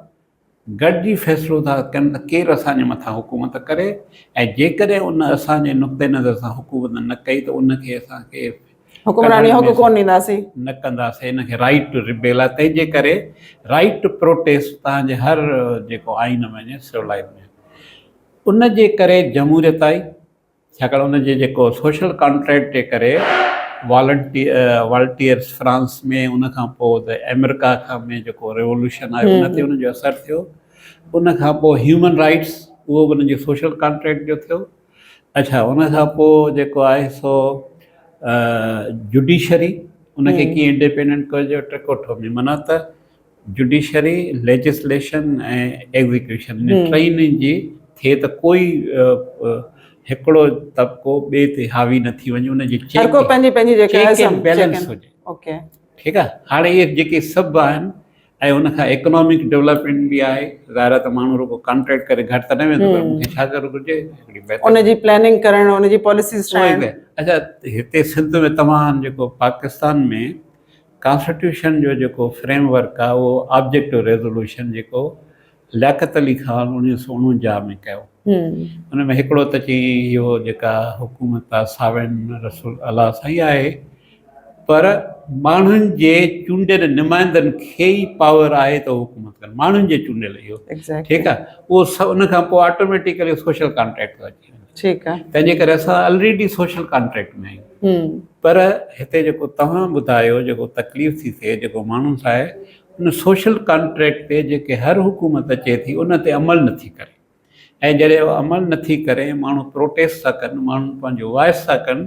گڏجي فيصلو ٿا ڪن ته ڪير اسان جي مٿان حڪومت ڪري ۽ جيڪڏهن ان اسان جي نقطي نظر سان حڪومت نه ڪئي ته ان کي اسان کي حڪمراني حق ڪونه ڏينداسين. نه ڪنداسين ان کي رائيٽ ٽو ريبيل آهي تنهن جي ڪري رائيٽ ٽو پروٽيسٽ توهان جي هر جيڪو آئين ۾ وڃي سولائي ۾ ان جي ڪري جمهوريت آئي ڇاڪاڻ ان جي جيڪو سوشل ڪانٽريڪٽ جي ڪري والٽيئرس فرانس ۾ ان کان پوء ته آمريڪا کان ۾ جيڪو ريولوشن آيو ان تي ان جو اثر ٿيو ان کان پوء هيومن رائٽس اهو به ان جي سوشل ڪانٽريڪٽ جو ٿيو اڇا ان کان پوء جيڪو آهي سو جوڊيشري ان کي ڪيئن انڊيپينڊنٽ ڪجي ٽرڪوٺو ۾ معنيٰ ته جڊيشري، ليجسليشن ۽ ايگزيڪيوشن انهن ٽنهي جي ٿئي ته ڪوئي هڪڙو طبقو ٻئي تي حاوي نه ٿي وڃي ان جي هر ڪو پنهنجي پنهنجي جيڪا چيڪ اينڊ بيلنس هجي. اوڪي ٺيڪ آهي هاڻي اهي جيڪي سڀ آهن ۽ ان کان اڪنامڪ ڊولپمينٽ به آهي ظاهر آهي ته ماڻهو رڳو ڪانٽريڪٽ ڪري گهر ته نه ويندو پر مون کي ڇا ڪرڻ گهرجي هڪڙي بهتر ان جي پلاننگ ڪرڻ ان جي پاليسيز ٺاهڻ. اڇا هتي سنڌ ۾ تمام جيڪو پاڪستان ۾ ڪانسٽيٽيوشن جو جيڪو فريم ورڪ آهي اهو آبجيڪٽو ريزولوشن جيڪو لياقت علي خان 1949 ۾ ڪيو ان ۾ هڪڙو ته چي اهو جيڪا حڪومت آهي ساوين رسول الله سائين آهي پر ماڻهن جي چونڊيل نمائندن کي ئي پاور آهي ته حڪومت ڪن ماڻهن جي چونڊيل اهو ٺيڪ آهي اهو ان کان پوء آٽوميٽيڪلي سوشل ڪانٽريڪٽ ٿو اچي وڃي ٺيڪ آهي تنهن جي ڪري اسان الريڊي سوشل ڪانٽريڪٽ ۾ آهيون پر هتي جيڪو توهان ٻڌايو جيڪو تڪليف ٿي ٿئي جيڪو ماڻهن سان آهي ان سوشل ڪانٽريڪٽ تي جيڪي هر حڪومت اچي ٿي ان تي عمل نٿي ڪري ۽ جڏهن اهو عمل نٿي ڪري ماڻهو پروٽيسٽ ٿا ڪن ماڻهو پنهنجو وائس ٿا ڪن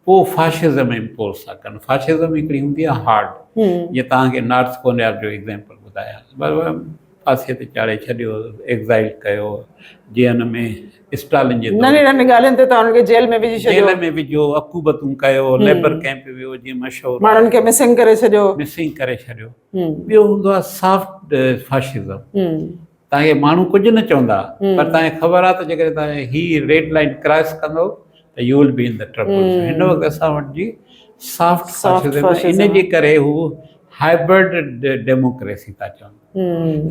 پوء فاشزم امپوز ٿا ڪن فاشزم هڪڙي هوندي آهي هارڊ جيئن توهان کي نارٿ ڪوريا جو ايگزامپل ٻڌايان ڦاسيء تي چاڙهي ڇڏيو، ايگزائل ڪيو، جيئن ان ۾ اسٽالن جي دور. ننڍين ننڍين ڳالهين تي ته انهن کي جيل ۾ وجهي ڇڏيو. جيل ۾ وجهو، عقوبتون ڪيو، ليبر ڪئمپ ويو جيئن مشهور آهي. ماڻهن کي مسنگ ڪري ڇڏيو. مسنگ ڪري ڇڏيو. ٻيو هوندو آهي سافٽ فاشزم. توهان کي ماڻهو ڪجهه نه چوندا پر توهان کي خبر آهي ته جيڪڏهن توهان هي ريڊ لائين ڪراس ڪندو ته you will be in the trouble. هن وقت اسان وٽ جي سافٽ فاشزم ان جي ڪري هو هائبرڊ ڊيموڪريسي ٿا چون.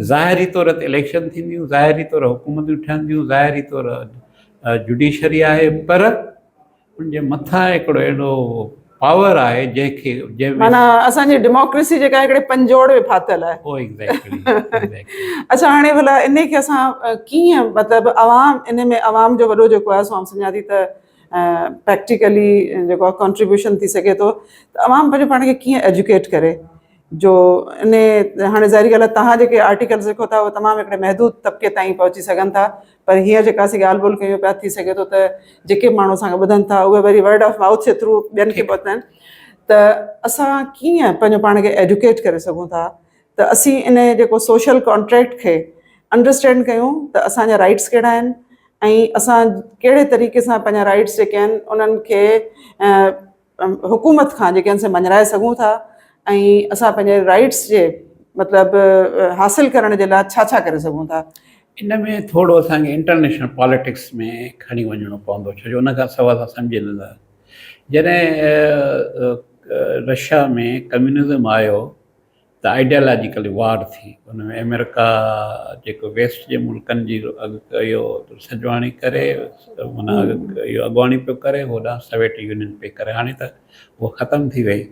ظاهري طور تي اليڪشن ٿينديون، ظاهري طور حڪومتون ٺهنديون، ظاهري طور جڊيشري آهي پر ان جي مٿان هڪڙو اهڙو پاور آهي جنهن کي جنهن ۾ معنيٰ اسان جي ڊيموڪريسي جيڪا هڪڙي پنجوڙ ۾ ڦاٿل آهي. او ايگزيڪٽلي ايگزيڪٽلي. اڇا هاڻي ڀلا انهي کي اسان ڪيئن مطلب عوام انهي ۾ عوام جو وڏو جيڪو آهي سو آئون سمجهان ٿي ته پريڪٽيڪلي جيڪو آهي ڪنٽريبيوشن ٿي سگهي ٿو ته عوام پنهنجو پاڻ کي ڪيئن ايجوڪيٽ ڪري جو ان هاڻي ظاهري ڳالهه آهي توهان جيڪي آرٽيڪلز لکو ٿا اهي تمام هڪڙي محدود طبقي تائين پهچي سگهن ٿا پر هينئر جيڪا اسين ڳالهه ٻولهه ڪيون پيا ٿي سگهي ٿو ته جيڪي به ماڻهو اسان کي ٻڌن ٿا اهي وري ورڊ آف مائوٿ جي ٿرو ٻين کي پهچائن ته اسان ڪيئن پنهنجو پاڻ کي ايجوڪيٽ ڪري سگهون ٿا ته اسين ان جيڪو سوشل ڪانٽريڪٽ کي انڊرسٽينڊ ڪيون ته اسان جا رائٽس ڪهڙا آهن ۽ اسان ڪهڙي طريقي سان پنهنجا رائٽس جيڪي آهن انهن کي حڪومت کان جيڪي آهن سي مڃرائي سگهون ٿا ۽ اسان پنهنجي رائٽس جي مطلب حاصل ڪرڻ جي لاء ڇا ڇا ڪري سگهون ٿا. ان ۾ ٿورو اسان کي انٽرنيشنل پاليٽڪس ۾ کڻي وڃڻو پوندو ڇو جو ان کان سواء اسان سمجهي نه ٿا جڏهن رشيا ۾ ڪميونزم آيو ته آئيڊيالاجيڪل وار ٿي ان ۾ آمريڪا جيڪو ويسٽ جي ملڪن جي اهو سجواڻي ڪري معنيٰ اهو اڳواڻي پيو ڪري هوڏانهن سويٽ يونين پئي ڪري هاڻي ته اهو ختم ٿي وئي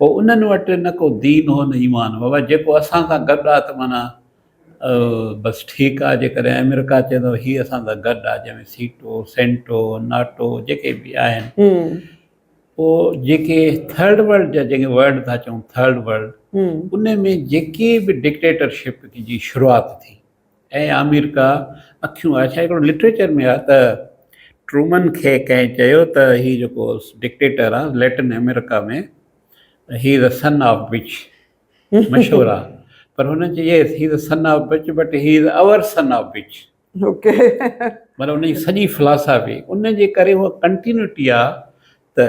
پوء انهن وٽ نه ڪو دين هو نه ايمان بابا جيڪو اسان سان گڏ آ ته معنيٰ بس ٺيڪ آ جيڪڏهن آمريڪا چئي ٿو هي اسان سان گڏ آ جنهن ۾ سيٽو سينٽو ناٽو جيڪي به آهن پوء جيڪي ٿرڊ ورلڊ جا جنهن کي ورلڊ ٿا چئون ٿرڊ ورلڊ ان ۾ جيڪي به ڊڪٽيٽرشپ جي شروعات ٿي ۽ آمريڪا اکيون اڇا هڪڙو لٽريچر ۾ آ ته ٽرومن کي ڪنهن چيو ته هي جيڪو ڊڪٽيٽر آ Latin America ۾ he is a son of bitch مشهور آ پر هن چيو yes he is a son of bitch but he is our son of bitch okay مطلب ان جي سڄي فلاسافي ان جي ڪري اها ڪنٽينيوٽي آ ته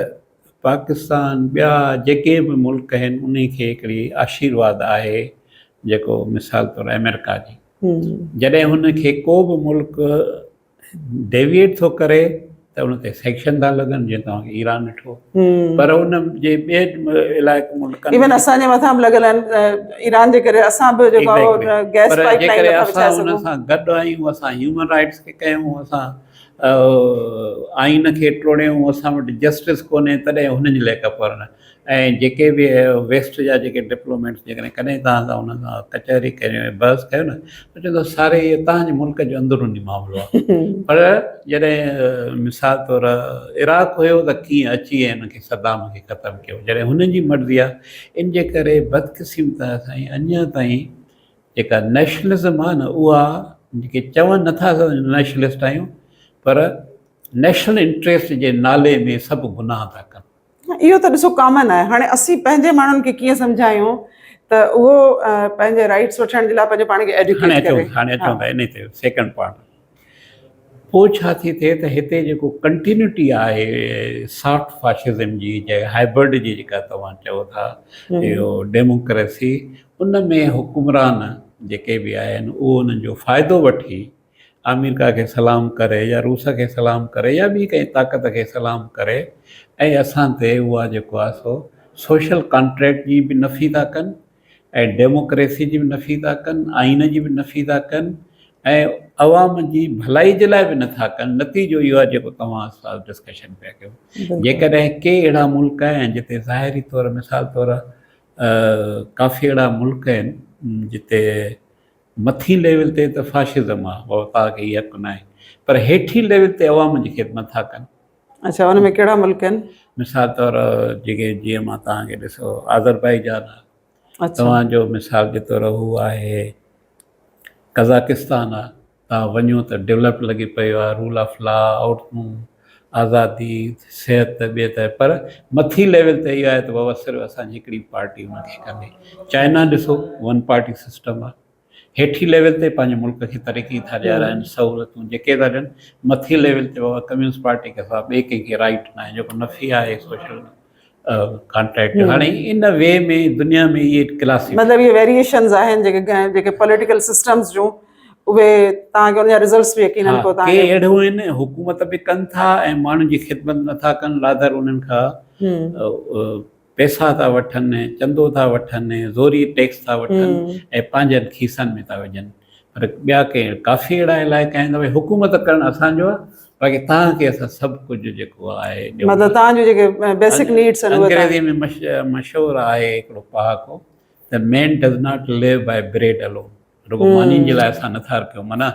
پاڪستان ٻيا جيڪي به ملڪ آهن انهي کي هڪڙي آشيرواد آهي جيڪو مثال طور آمريڪا جي جڏهن هن کي ڪو به ملڪ ڊيويئيٽ ٿو ڪري ته ان تي سيڪشن ٿا لڳن جيئن توهان کي ايران ڏٺو پر ان جي ٻئي علائقن ملڪن ايون اسان جي مٿان به لڳل آهن ايران جي ڪري اسان به جيڪو گئس پائپ لائن نٿا وڇائي سگهون ان سان گڏ آهيون اسان هيومن رائٽس کي ڪيون اسان آئين کي ٽوڙيون اسان وٽ جسٽس ڪونهي تڏهن هنن جي لاء ڪپر نه ۽ جيڪي به ويسٽ جا جيڪي ڊپلوميٽس جيڪڏهن ڪڏهن توهان سان انهن سان ڪچهري ڪريو ۽ بحث ڪيو نه ته چوندو ساري اهو توهان جي ملڪ جو اندروني معاملو آهي پر جڏهن مثال طور عراق هيو ته ڪيئن اچي ۽ ان کي صدام کي ختم ڪيو جڏهن هنن جي مرضي آهي ان جي ڪري بدقسمت سائين اڃا تائين جيڪا نيشنلزم آهي نه اها جيڪي چون نٿا نيشنلسٽ آهيون پر نيشنل انٽريسٽ جي نالي ۾ سڀ گناهه ٿا ڪن. اهو ته ڏسو ڪامن آهي هاڻي اسين پنهنجي ماڻهن کي ڪيئن سمجهايون ته اهو پنهنجي رائٽس وٺڻ جي لاء پنهنجو پاڻ کي ايڊيوڪيٽ ڪري. هاڻي اچون ٿا انهي تي سيڪنڊ پارٽ پوء ڇا ٿي ٿئي ته هتي جيڪو ڪنٽينيوٽي آهي سافٽ فاشزم جي جي هائبرڊ جي جيڪا توهان چئو ٿا اهو ڊيموڪريسي ان ۾ حڪمران جيڪي به آهن اهو انهن جو فائدو وٺي آمريڪا کي سلام ڪري يا روس کي سلام ڪري يا ٻي ڪنهن طاقت کي سلام ڪري ۽ اسان تي اها جيڪو آهي سو سوشل ڪانٽريڪٽ جي به نفي ٿا ڪن ۽ ڊيموڪريسي جي به نفي ٿا ڪن آئين جي به نفي ٿا ڪن ۽ عوام جي ڀلائي جي لاء به نٿا ڪن نتيجو اهو آهي جيڪو توهان سان ڊسڪشن پيا ڪيو جيڪڏهن ڪي اهڙا ملڪ آهن جتي ظاهري طور مثال طور ڪافي اهڙا ملڪ آهن جتي مٿين ليول تي ته فاشزم آ بابا توهان کي هي حق ناهي پر هيٺين ليول تي عوام جي خدمت ٿا ڪن. اڇا ان ۾ ڪهڙا ملڪ آهن؟ مثال طور جيڪي جيئن مان توهان کي ڏسو آذربائيجان آ توهان جو مثال جي طور هو آهي قزاقستان آ توهان وڃو ته ڊولپ لڳي پيو آ رول آف لا عورتون آزادي صحت ٻي ته پر مٿي ليول تي اهو آهي ته بابا صرف اسان جي هڪڙي پارٽي ان کي ڪندي چائنا ڏسو ون پارٽي سسٽم آهي هيٺي ليول تي پنهنجي ملڪ کي ترقي ٿا ڏيارائن سهولتون جيڪي ٿا ڏين مٿي ليول تي بابا ڪميونسٽ پارٽي کي سوا ٻئي ڪنهن کي رائٽ ناهي جيڪو نفي آهي سوشل ڪانٽريڪٽ هاڻي ان وي ۾ دنيا ۾ اهي ڪلاسي مطلب اهي ويريئيشنز آهن جيڪي جيڪي پوليٽيڪل سسٽمز جون اهي توهان کي ان جا رزلٽس به يقينن پوء توهان ڪي اهڙو آهن حڪومت به ڪن ٿا ۽ ماڻهن جي خدمت نٿا ڪن رادر انهن کان پئسا ٿا وٺن چندو ٿا وٺن زوري ٽيڪس ٿا وٺن ۽ پنهنجن کيسن ۾ ٿا وجهن پر ٻيا ڪي ڪافي اهڙا علائقا آهن ته ڀئي حڪومت ڪرڻ اسان جو آهي باقي توهان کي اسان سڀ ڪجهه جيڪو آهي ڏيون مطلب توهان جون جيڪي بيسڪ نيڊس آهن انگريزي ۾ مشهور آهي هڪڙو پهاڪو ته man does not live by bread alone رڳو ماني جي لاء اسان نٿا رکيون معنيٰ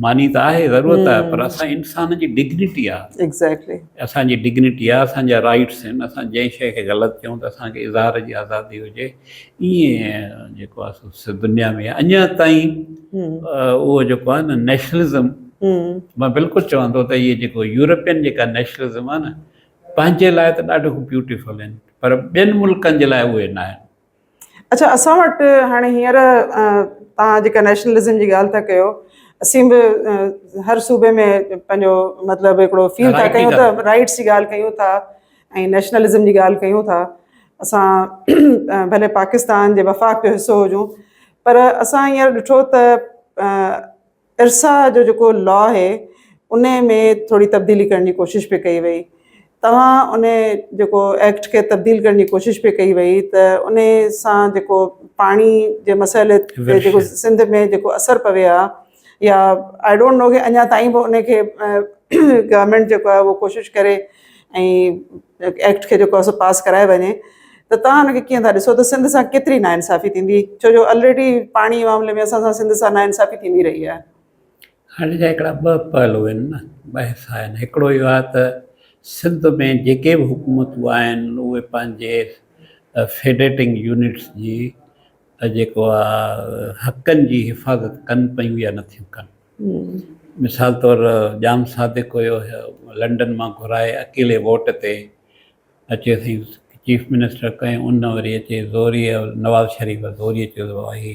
ماني ته آهي ضرورت آهي پر اسان انسان جي ڊگنيٽي آهي ايگزيڪٽلي اسان جي ڊگنيٽي آهي اسان جا رائٽس آهن اسان جنهن شيء کي غلط چئون ته اسان کي اظهار جي آزادي هجي ائين جيڪو آهي سو دنيا ۾ اڃا تائين اهو جيڪو آهي نه نيشنلزم مان بلڪل چوان ٿو ته اهي جيڪو يورپين جيڪا نيشنلزم آهي نه پنهنجي لاء ته ڏاڍو بيوٽيفل آهن پر ٻين ملڪن جي لاء اهي نه آهن اڇا اسان وٽ هاڻي هينئر توهان جيڪا نيشنلزم جي ڳالهه ٿا ڪيو اسين به هر صوبي ۾ پنهنجو مطلب هڪڙو فيل ٿا ڪيون ته رائٽس جي ڳالهه ڪيون ٿا ۽ نيشنلزم جي ڳالهه ڪيون ٿا اسان ڀلي پاڪستان جي وفاق جو حصو هجون پر اسان هينئر ڏٺو ته ارسا جو جيڪو لا آهي ان ۾ ٿوري تبديلي ڪرڻ جي ڪوشش پئي ڪئي وئي توهان ان جيڪو ايڪٽ کي تبديل ڪرڻ جي ڪوشش پئي ڪئي وئي ته ان سان جيڪو پاڻي جي مسئلي تي جيڪو سنڌ ۾ جيڪو اثر پوي ها يا I don't know ڪي اڃا تائين به ان کي گورنمينٽ جيڪو آهي اهو ڪوشش ڪري ۽ ايڪٽ کي جيڪو آهي سو پاس ڪرائي وڃي ته توهان ان کي ڪيئن ٿا ڏسو ته سنڌ سان ڪيتري ناانصافي ٿيندي ڇو جو الريڊي پاڻي معاملي ۾ اسان سان سنڌ سان ناانصافي ٿيندي رهي آهي. هاڻي جا هڪڙا ٻه پهلو آهن نه ٻه حصا آهن هڪڙو اهو آهي ته سنڌ ۾ جيڪي به حڪومتون آهن اهي پنهنجي فيڊريٽنگ يونٽس جي جيڪو آهي حقن جي حفاظت ڪن پيون يا نٿيون ڪن مثال طور ڄام صادق هيو لنڊن مان گهرائي اڪيلي ووٽ تي اچي سائين چيف منسٽر ڪيو ان وري اچي زوريء نواز شريف زوريء چيو ته بابا هي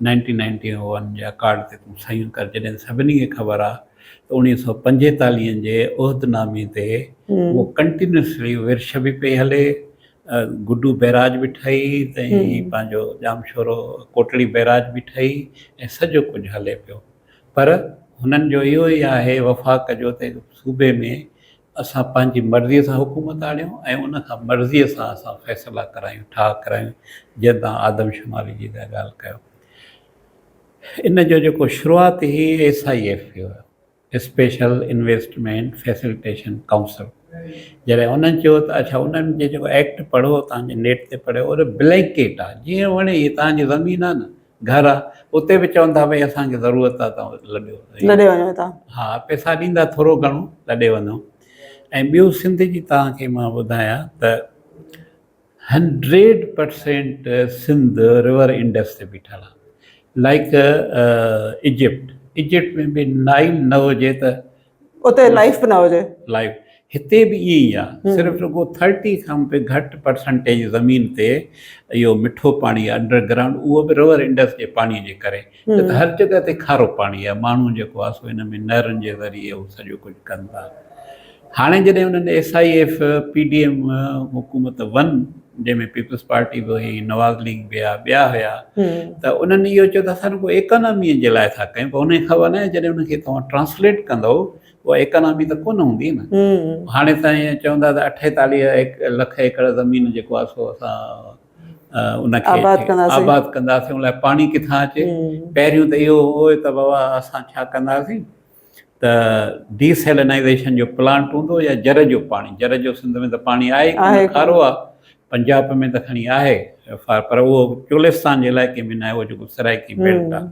نائنٽين نائنٽي ون جي اڪارڊ تي تون صحيحون ڪر جڏهن سڀني کي خبر آ ته اوڻيهه سو پنجيتاليهن جي عهدنامي تي اهو ڪنٽينيوسلي ورڇ به پئي هلي گڊو بئراج به ٺهي ته هي پنهنجو ڄامشورو ڪوٽڙي بئراج به ٺهي ۽ سڄو ڪجهه هلي پيو پر هنن جو اهو ئي آهي وفاق جو ته صوبي ۾ اسان پنهنجي مرضيء سان حڪومت آڻيون ۽ ان کان مرضيء سان اسان فيصلا ڪرايون، ٺاهه ڪرايون، جيئن توهان آدمشماري جي ٿا ڳالهه ڪيو. ان جو جيڪو شروعات هئي S I F have, special investment facilitation council, جڏهن انهن چيو ته اڇا انهن جي جيڪو ايڪٽ پڙهو توهان جي نيٽ تي پڙهيو اهو بلينڪيٽ آهي جيئن وڻي هي توهان جي زمين آهي نه گهر آ اتي به چون ٿا ڀئي اسان کي ضرورت آ تان لڏيو لڏي وڃو هتان. ها پئسا ڏيندا ٿورو گهڻو لڏي وڃو ۽ ٻيو سنڌ جي توهان کي مان ٻڌايان ته 100% سنڌ ريور انڊس تي بيٺل آ لائڪ ايجپٽ ايجپٽ ۾ به نائل نه هجي ته اتي لائف به نه هجي. لائف هتي به ائين ئي آ صرف رڳو ٿرٽي کان به گهٽ پرسنٽيج زمين تي اهو مٺو پاڻي آ انڊر گرائونڊ اهو به رور انڊس جي پاڻي جي ڪري نه ته هر جڳهه تي کارو پاڻي آ ماڻهو جيڪو آ سو ان ۾ نهرن جي ذريعي اهو سڄو ڪجهه ڪن ٿا هاڻي جڏهن انهن S I F P D M حڪومت ون جنهن ۾ پيپلز پارٽي به هئي نواز ليگ به هيا ٻيا هيا ته انهن اهو چيو ته اسان رڳو ايڪانامي جي لاء ٿا ڪيون پر انهن کي خبر ناهي جڏهن انهن کي توهان ٽرانسليٽ ڪندو اها ايڪانامي ته ڪونه هوندي نه هاڻي تائين چوندا ته 48 لک ايڪڙ زمين جيڪو آهي سو اسان ان کي آباد ڪنداسين ان لاء پاڻي ڪٿان اچي پهريون ته اهو هو ته بابا اسان ڇا ڪنداسين ته ڊي سيلنائيزيشن جو پلانٽ هوندو يا جر جو پاڻي، جر جو سنڌ ۾ ته پاڻي آهي ڪونه، کارو آهي، پنجاب ۾ ته کڻي آهي پر اهو چولستان جي علائقي ۾ ناهي، اهو جيڪو سرائيڪي بيلٽ آهي.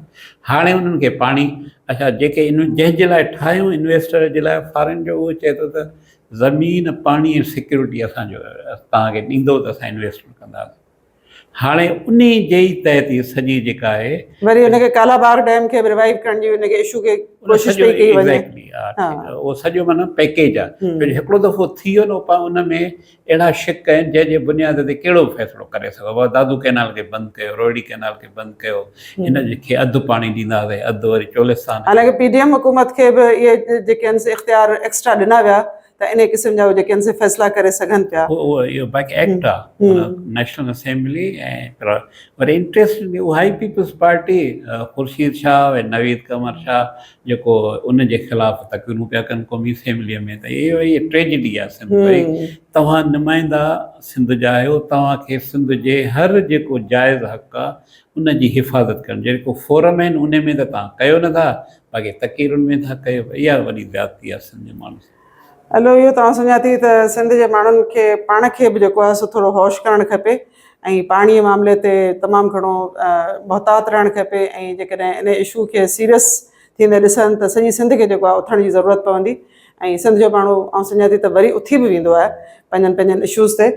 هاڻي انهن کي پاڻي اڇا جيڪي جنهن جي لاء ٺاهيون انويسٽر جي لاء فارين جو اهو چئي ٿو ته زمين، پاڻي ۽ سيڪيورٽي اسان جو توهان کي ڏيندو ته اسان انويسٽمينٽ ڪنداسين. هاڻي انهي جي ئي تحت هي سڄي جيڪا آهي. وري ان کي ڪالا باغ ڊيم کي به ريوائيو ڪرڻ جي ان کي اشو کي ڪوشش پئي ڪئي وڃي. ايگزيڪٽلي ها اهو سڄو معنيٰ پيڪيج آهي ڇو جو هڪڙو دفعو ٿي ويو نه پاڻ ان ۾ اهڙا شق آهن جنهن جي بنياد تي ڪهڙو به فيصلو ڪري سگهو بابا دادو ڪئنال کي بند ڪيو روهڙي ڪئنال کي بند ڪيو هن کي اڌ پاڻي ڏينداسين اڌ وري چولستان کي. حالانڪه پي ڊي ايم حڪومت کي به اهي جيڪي آهن سي اختيار ايڪسٽرا ڏنا ويا ته انهي قسم جا جيڪي آهن سي فيصلا ڪري سگهن پيا. اهو اهو باقي ايڪٽ آ نيشنل اسيمبلي ۽ پر وري انٽريسٽنگ اها ئي پيپلز پارٽي خورشيد شاهه ۽ نويد قمر شاهه جيڪو ان جي خلاف تقريرون پيا ڪن قومي اسيمبلي ۾ ته اهو ئي ٽريجڊي آ سنڌ ڀئي توهان نمائندا سنڌ جا آهيو توهان کي سنڌ جي هر جيڪو جائز حق آ ان جي حفاظت ڪرڻ جيڪو فورم آهن ان ۾ ته توهان ڪيو نٿا باقي تقريرن ۾ ٿا ڪيو اها وڏي زيادتي آ سنڌ جي ماڻهن سان. الو اهو ته آئون سمجهان ٿي ته سنڌ جي ماڻهن کي پاڻ کي به جيڪو آهي سو ٿورو هوش ڪرڻ کپي ۽ پاڻي جي معاملي تي تمام گهڻو محتاط رهڻ کپي ۽ جيڪڏهن ان اشو کي سيريس ٿيندي ڏسن ته سڄي سنڌ کي جيڪو آهي اٿڻ جي ضرورت پوندي ۽ سنڌ جو ماڻهو آئون سمجهان ٿي ته وري اٿي به ويندو آهي پنهنجن پنهنجن اشوز تي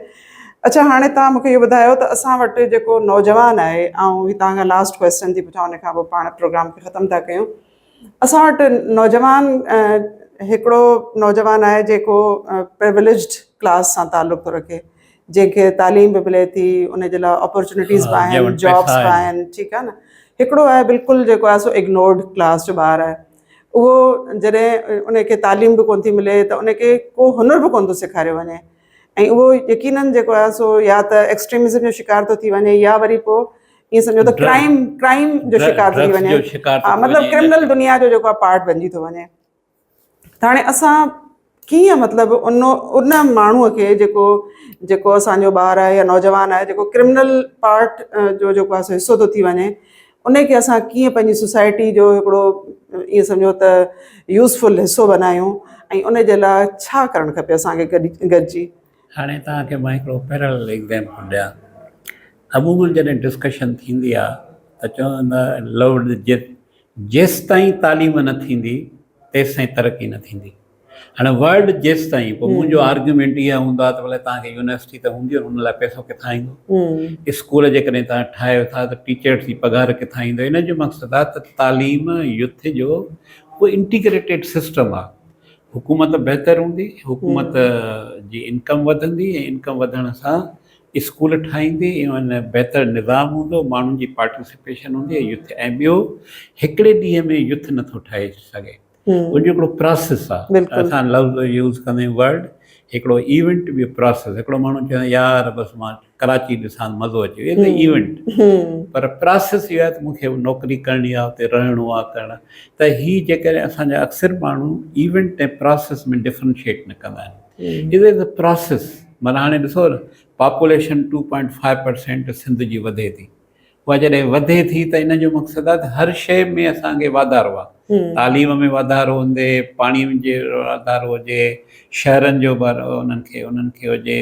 اڇا هاڻي توهان مونکي اهو ٻڌايو ته اسان وٽ جيڪو نوجوان آهي آئون هي توهان کان لاسٽ ڪويسچن ٿي پڇان ان کان پوء پاڻ پروگرام کي ختم ٿا ڪيون اسان وٽ نوجوان هڪڙو نوجوان آهي جيڪو پروليجڊ ڪلاس سان تعلق ٿو رکي جنهن کي تعليم به ملي ٿي ان جي لاء اپرچونيٽيز به آهن جابس به آهن ٺيڪ آهي نه هڪڙو آهي بلڪل جيڪو آهي سو اگنورڊ ڪلاس جو ٻار آهي اهو جڏهن ان کي تعليم به ڪونه ٿي ملي ته ان کي ڪو هنر به ڪونه ٿو سيکاريو وڃي ۽ اهو يقينن جيڪو آهي سو يا ته ايڪسٽريمزم جو شڪار ٿو ٿي وڃي يا وري پوء ائين سمجهو ته ڪرائم ڪرائم جو شڪار ٿو ٿي وڃي ها مطلب ڪرمنل دنيا جو جيڪو آهي پارٽ بنجي ٿو وڃي ته هاڻي اسان ڪيئن مطلب ان ان ماڻهوء کي جيڪو جيڪو اسانجو ٻار آهي يا نوجوان آهي جيڪو ڪرمنل پارٽ جو جيڪو آهي سو حصو ٿو ٿي وڃي ان کي اسان ڪيئن پنهنجي سوسائٽي جو هڪڙو ائين سمجهو ته يوزفل حصو بنايون ۽ ان جي لاء ڇا ڪرڻ کپي اسان کي گڏجي. هاڻي توهان کي مان هڪڙو پيرلل ايگزيمپل ڏيان. عمومن جڏهن ڊسڪشن ٿيندي آ ته چوندا لفظ جيستائين تعليم نه ٿيندي تيستائين ترقي نه ٿيندي. هاڻي ورلڊ جيستائين پوء منهنجو آرگيومينٽ اها هوندو آهي ته ڀلي توهان کي يونيورسٽي ته هوندي ان لاء پئسو ڪٿان ايندو اسڪول جيڪڏهن توهان ٺاهيو ٿا ته ٽيچرس جي پگهار ڪٿان ايندو ان جو مقصد آهي ته تعليم يوٿ جو اهو انٽيگريٽيڊ سسٽم آهي حڪومت بهتر هوندي حڪومت جي انڪم وڌندي ۽ انڪم وڌڻ سان اسڪول ٺاهيندي ۽ ان بهتر نظام هوندو ماڻهن جي پارٽيسپيشن هوندي يوٿ ۽ ٻيو هڪڙي ڏينهن ۾ يوٿ نٿو ٺاهي سگهي ان جو هڪڙو پراسيس آ اسان لفظ يوز ڪندا آهيون ورڊ هڪڙو ايونٽ ٻيو پراسيس. هڪڙو ماڻهو چوندو يار بس مان ڪراچي ڏسان مزو اچي ويو، اهو ايونٽ، پر پراسيس اهو آهي ته مون کي نوڪري ڪرڻي آهي، اتي رهڻو آهي، ڪرڻ ته هي جيڪڏهن اسان جا اڪثر ماڻهو ايونٽ ۽ پراسيس ۾ ڊفرنشيٽ نه ڪندا آهن. از از پراسيس. معنيٰ هاڻي ڏسو نه پاپوليشن 2.5% سنڌ جي وڌي ٿي، اها جڏهن وڌي ٿي ته ان جو مقصد آهي ته هر شيء ۾ اسان کي واڌارو آهي، تعليم ۾ واڌارو هوندي، پاڻي جي واڌارو هجي، شهرن جو به انهن کي انهن کي هجي،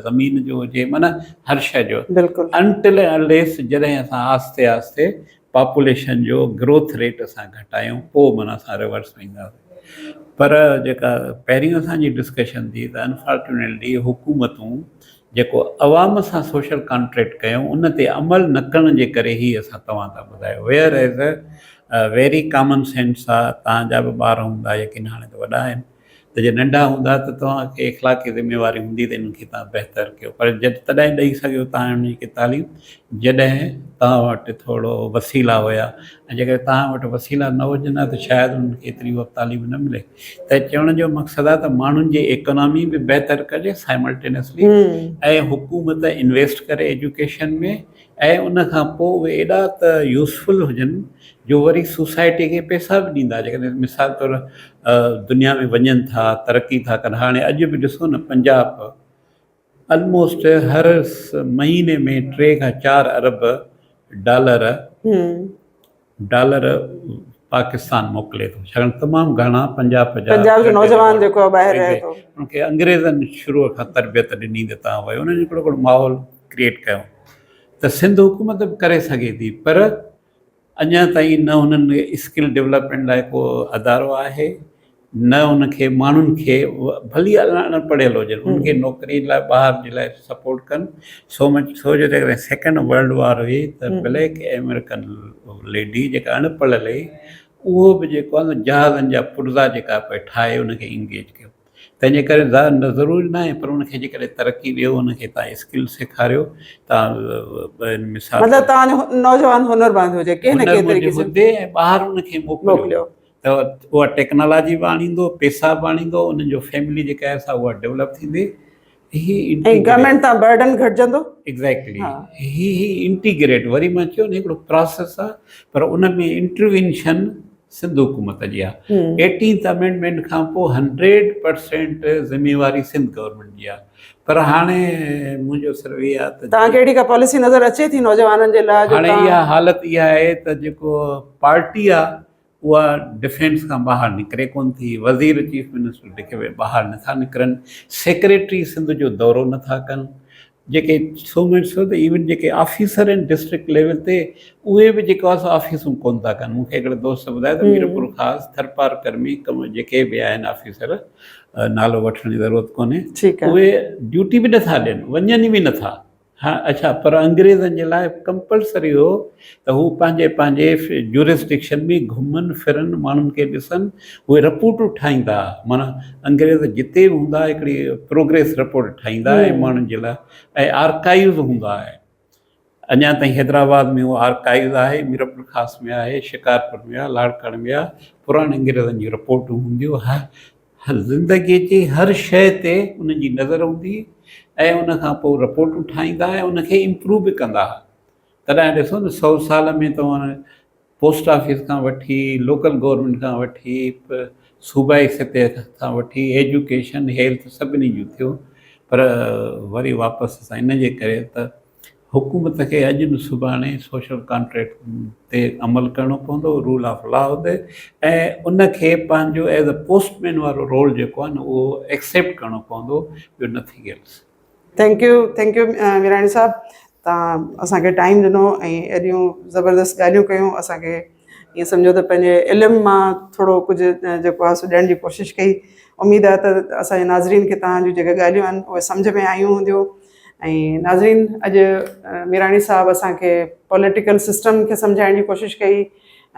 زمين جو هجي، معنيٰ هر شيء جو بلڪل انٽل انليس جڏهن اسان آهستي آهستي پاپوليشن جو گروٿ ريٽ اسان گهٽايون پوء معنيٰ اسان ريورس وينداسين. پر جيڪا پهرين اسان جي ڊسڪشن ٿي ته انفارچونيٽلي حڪومتون جيڪو عوام سان سوشل ڪانٽريڪٽ ڪيو ان تي عمل نه ڪرڻ جي ڪري هي اسان توهان تان ٻڌايو whereas very common sense آ توهان جا به ٻار هوندا يقين هاڻي ته وڏا آهن ته جي ننڍا هوندا ته توهان کي اخلاقي ذميواري هوندي ته انهن کي توهان بهتر ڪيو پر جڏهن تڏهن ڏئي سگهيو توهان انهن کي تعليم جڏهن توهان وٽ ٿورو وسيلا هيا ۽ جيڪڏهن توهان وٽ وسيلا نه هجن ها ته شايد انهن کي ايتري اها تعليم نه ملي ته چوڻ جو مقصد آهي ته ماڻهن جي ايڪانامي به بهتر ڪجي سائملٽينسلي ۽ حڪومت انويسٽ ڪري ايجوڪيشن ۾ ۽ ان کان پوء اهي ايڏا ته يوزفل هجن جو وري سوسائٽي کي پئسا به ڏيندا جيڪڏهن مثال طور دنيا ۾ وڃن ٿا ترقي ٿا ڪن هاڻي اڄ به ڏسو نه پنجاب الموسٽ هر مهيني ۾ 3 کان 4 ارب ڊالر ڊالر پاڪستان موڪلي ٿو ڇاڪاڻ تمام گهڻا پنجاب جا پنجاب جو نوجوان جيڪو آهي ٻاهر رهي ٿو ان کي انگريزن شروع کان تربيت ڏني ته تان ويو انهن هڪڙو هڪڙو ماحول ڪريئيٽ ڪيو ته سنڌ حڪومت به ڪري سگهي ٿي پر اڃا تائين نه انهن اسڪل ڊولپمينٽ لاء ڪو ادارو آهي نه ان کي ماڻهن کي ڀلي اڻ پڙهيل هجن ان کي نوڪري لاء ٻاهر جي لاء سپورٽ ڪن سو مچ سو جو جيڪڏهن سيڪنڊ ورلڊ وار هئي ته بليڪ آمريڪن ليڊي جيڪا اڻ پڙهيل هئي اهو به جيڪو آهي جهازن جا پرزا جيڪا پئي ٺاهي ان کي انگيج ڪيو تنهن جي ڪري ضروري ناهي پر ان کي جيڪڏهن ترقي ڏيو ان کي تان اسڪل سيکاريو تان مثال مطلب تان نوجوان هنرمند هجي ڪنهن نه ڪنهن طريقي سان هجي ۽ ٻاهر ان کي موڪليو ته اها ٽيڪنالاجي به آڻيندو پيسا به آڻيندو انهن جو فيملي جيڪا آهي سا اها ڊيولپ ٿيندي هي ۽ گورنمينٽ تان برڊن گهٽجندو. ايگزيڪٽلي هي هي انٽيگريٽ وري مان چيو نه هڪڙو پراسيس آ پر ان ۾ انٽروينشن سنڌ حڪومت جي آ. ايٽينٿ امينڊمينٽ کان پوء 100% ذميواري سنڌ گورنمينٽ جي آ پر هاڻي منهنجو صرف هي آ ته توهان کي اهڙي ڪا پاليسي نظر اچي ٿي نوجوانن جي لاء جو هاڻي اها حالت اها آهي ته جيڪو پارٽي آ اها ڊفينس کان ٻاهر نڪري ڪونه ٿي، وزير چيف منسٽر جيڪي ٻاهر نٿا نڪرن، سيڪريٽري سنڌ جو دورو نٿا ڪن، جيڪي سو مچ سو ته ايون جيڪي آفيسر آهن ڊسٽرڪٽ ليول تي اهي به جيڪو آهي سو آفيسون ڪونه ٿا ڪن. مون کي هڪڙي دوست ٻڌايو ته ميرپورخاص ٿرپارڪر ۾ ڪم جيڪي به آهن آفيسر نالو وٺڻ جي ضرورت ڪونهي اهي ڊيوٽي به نٿا ڏين وڃن به نٿا. ها اڇا پر انگريزن جي لاء ڪمپلسري هو ته هو پنهنجي پنهنجي جورسڊڪشن ۾ گهمن ڦرن ماڻهن کي ڏسن اهي رپورٽون ٺاهيندا ها معنيٰ انگريز جتي به هوندا هڪڙي پروگريس رپورٽ ٺاهيندا ۽ ماڻهن جي لاء ۽ آرڪائيوز هوندا آهي اڃا تائين حيدرآباد ۾ اهو آرڪائيوز آهي ميرپورخاص ۾ آهي شڪارپور ۾ آهي لاڙڪاڻي ۾ آهي پراڻي انگريزن جون رپورٽون هونديون هر زندگيء جي هر شيء تي انهن جي نظر هوندي هئي ۽ ان کان پوء رپورٽون ٺاهيندا ۽ ان کي امپروو به ڪندا ها. تڏهن ڏسو نه 100 سال ۾ توهان پوسٽ آفيس کان وٺي لوڪل گورنمينٽ کان وٺي صوبائي سطح کان وٺي ايجوڪيشن هيلٿ سڀني جون ٿيو پر وري واپس اسان ان جي ڪري ته حڪومت کي اڄ نه سڀاڻي سوشل ڪانٽريڪٽ تي عمل ڪرڻو پوندو، رول آف لا هوندي ۽ ان کي پنهنجو ايز اي پوسٽ مين وارو رول جيڪو آهي نه اهو ايڪسيپٽ ڪرڻو پوندو ٻيو nothing else. Thank you thank you Mirani صاحب توهان اسان کي ٽائيم ڏنو ۽ ايڏيون زبردست ڳالهيون ڪيون اسان کي ائين سمجهو ته پنهنجي علم مان ٿورو ڪجهه جيڪو آهي سو ڏيڻ جي ڪوشش ڪئي اميد آهي ته اسان جي ناظرين کي توهان جون جيڪي ڳالهيون آهن اهي سمجهه ۾ آيون هونديون ۽ ناظرين اڄ ميراڻي صاحب اسان کي پوليٽيڪل سسٽم کي سمجهائڻ جي ڪوشش ڪئي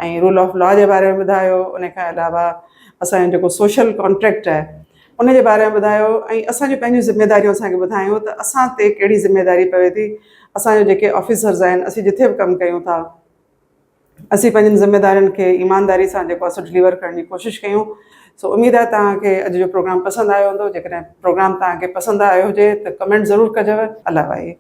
۽ رول آف لا جي باري ۾ ٻڌايو ان کان علاوه اسان جو جيڪو سوشل ڪانٽريڪٽ آهي ان جي باري ۾ ٻڌايو ۽ اسان جون پنهنجون ذميداريون اسان کي ٻڌايون ته اسان تي ڪهڙي ذميداري پوي ٿي اسان جو جيڪي آفيسرز آهن اسين جٿي به ڪم ڪيون ٿا اسين پنهنجين ذميدارين کي ايمانداري سان جيڪو آهي سو ڊليور ڪرڻ جي ڪوشش ڪيون. سو اميد آهي توهان کي اڄ جو پروگرام پسند آيو هوندو. جيڪڏهن پروگرام توهان کي پسند آيو هجي ته ڪمينٽ ضرور ڪجو. الله وائي.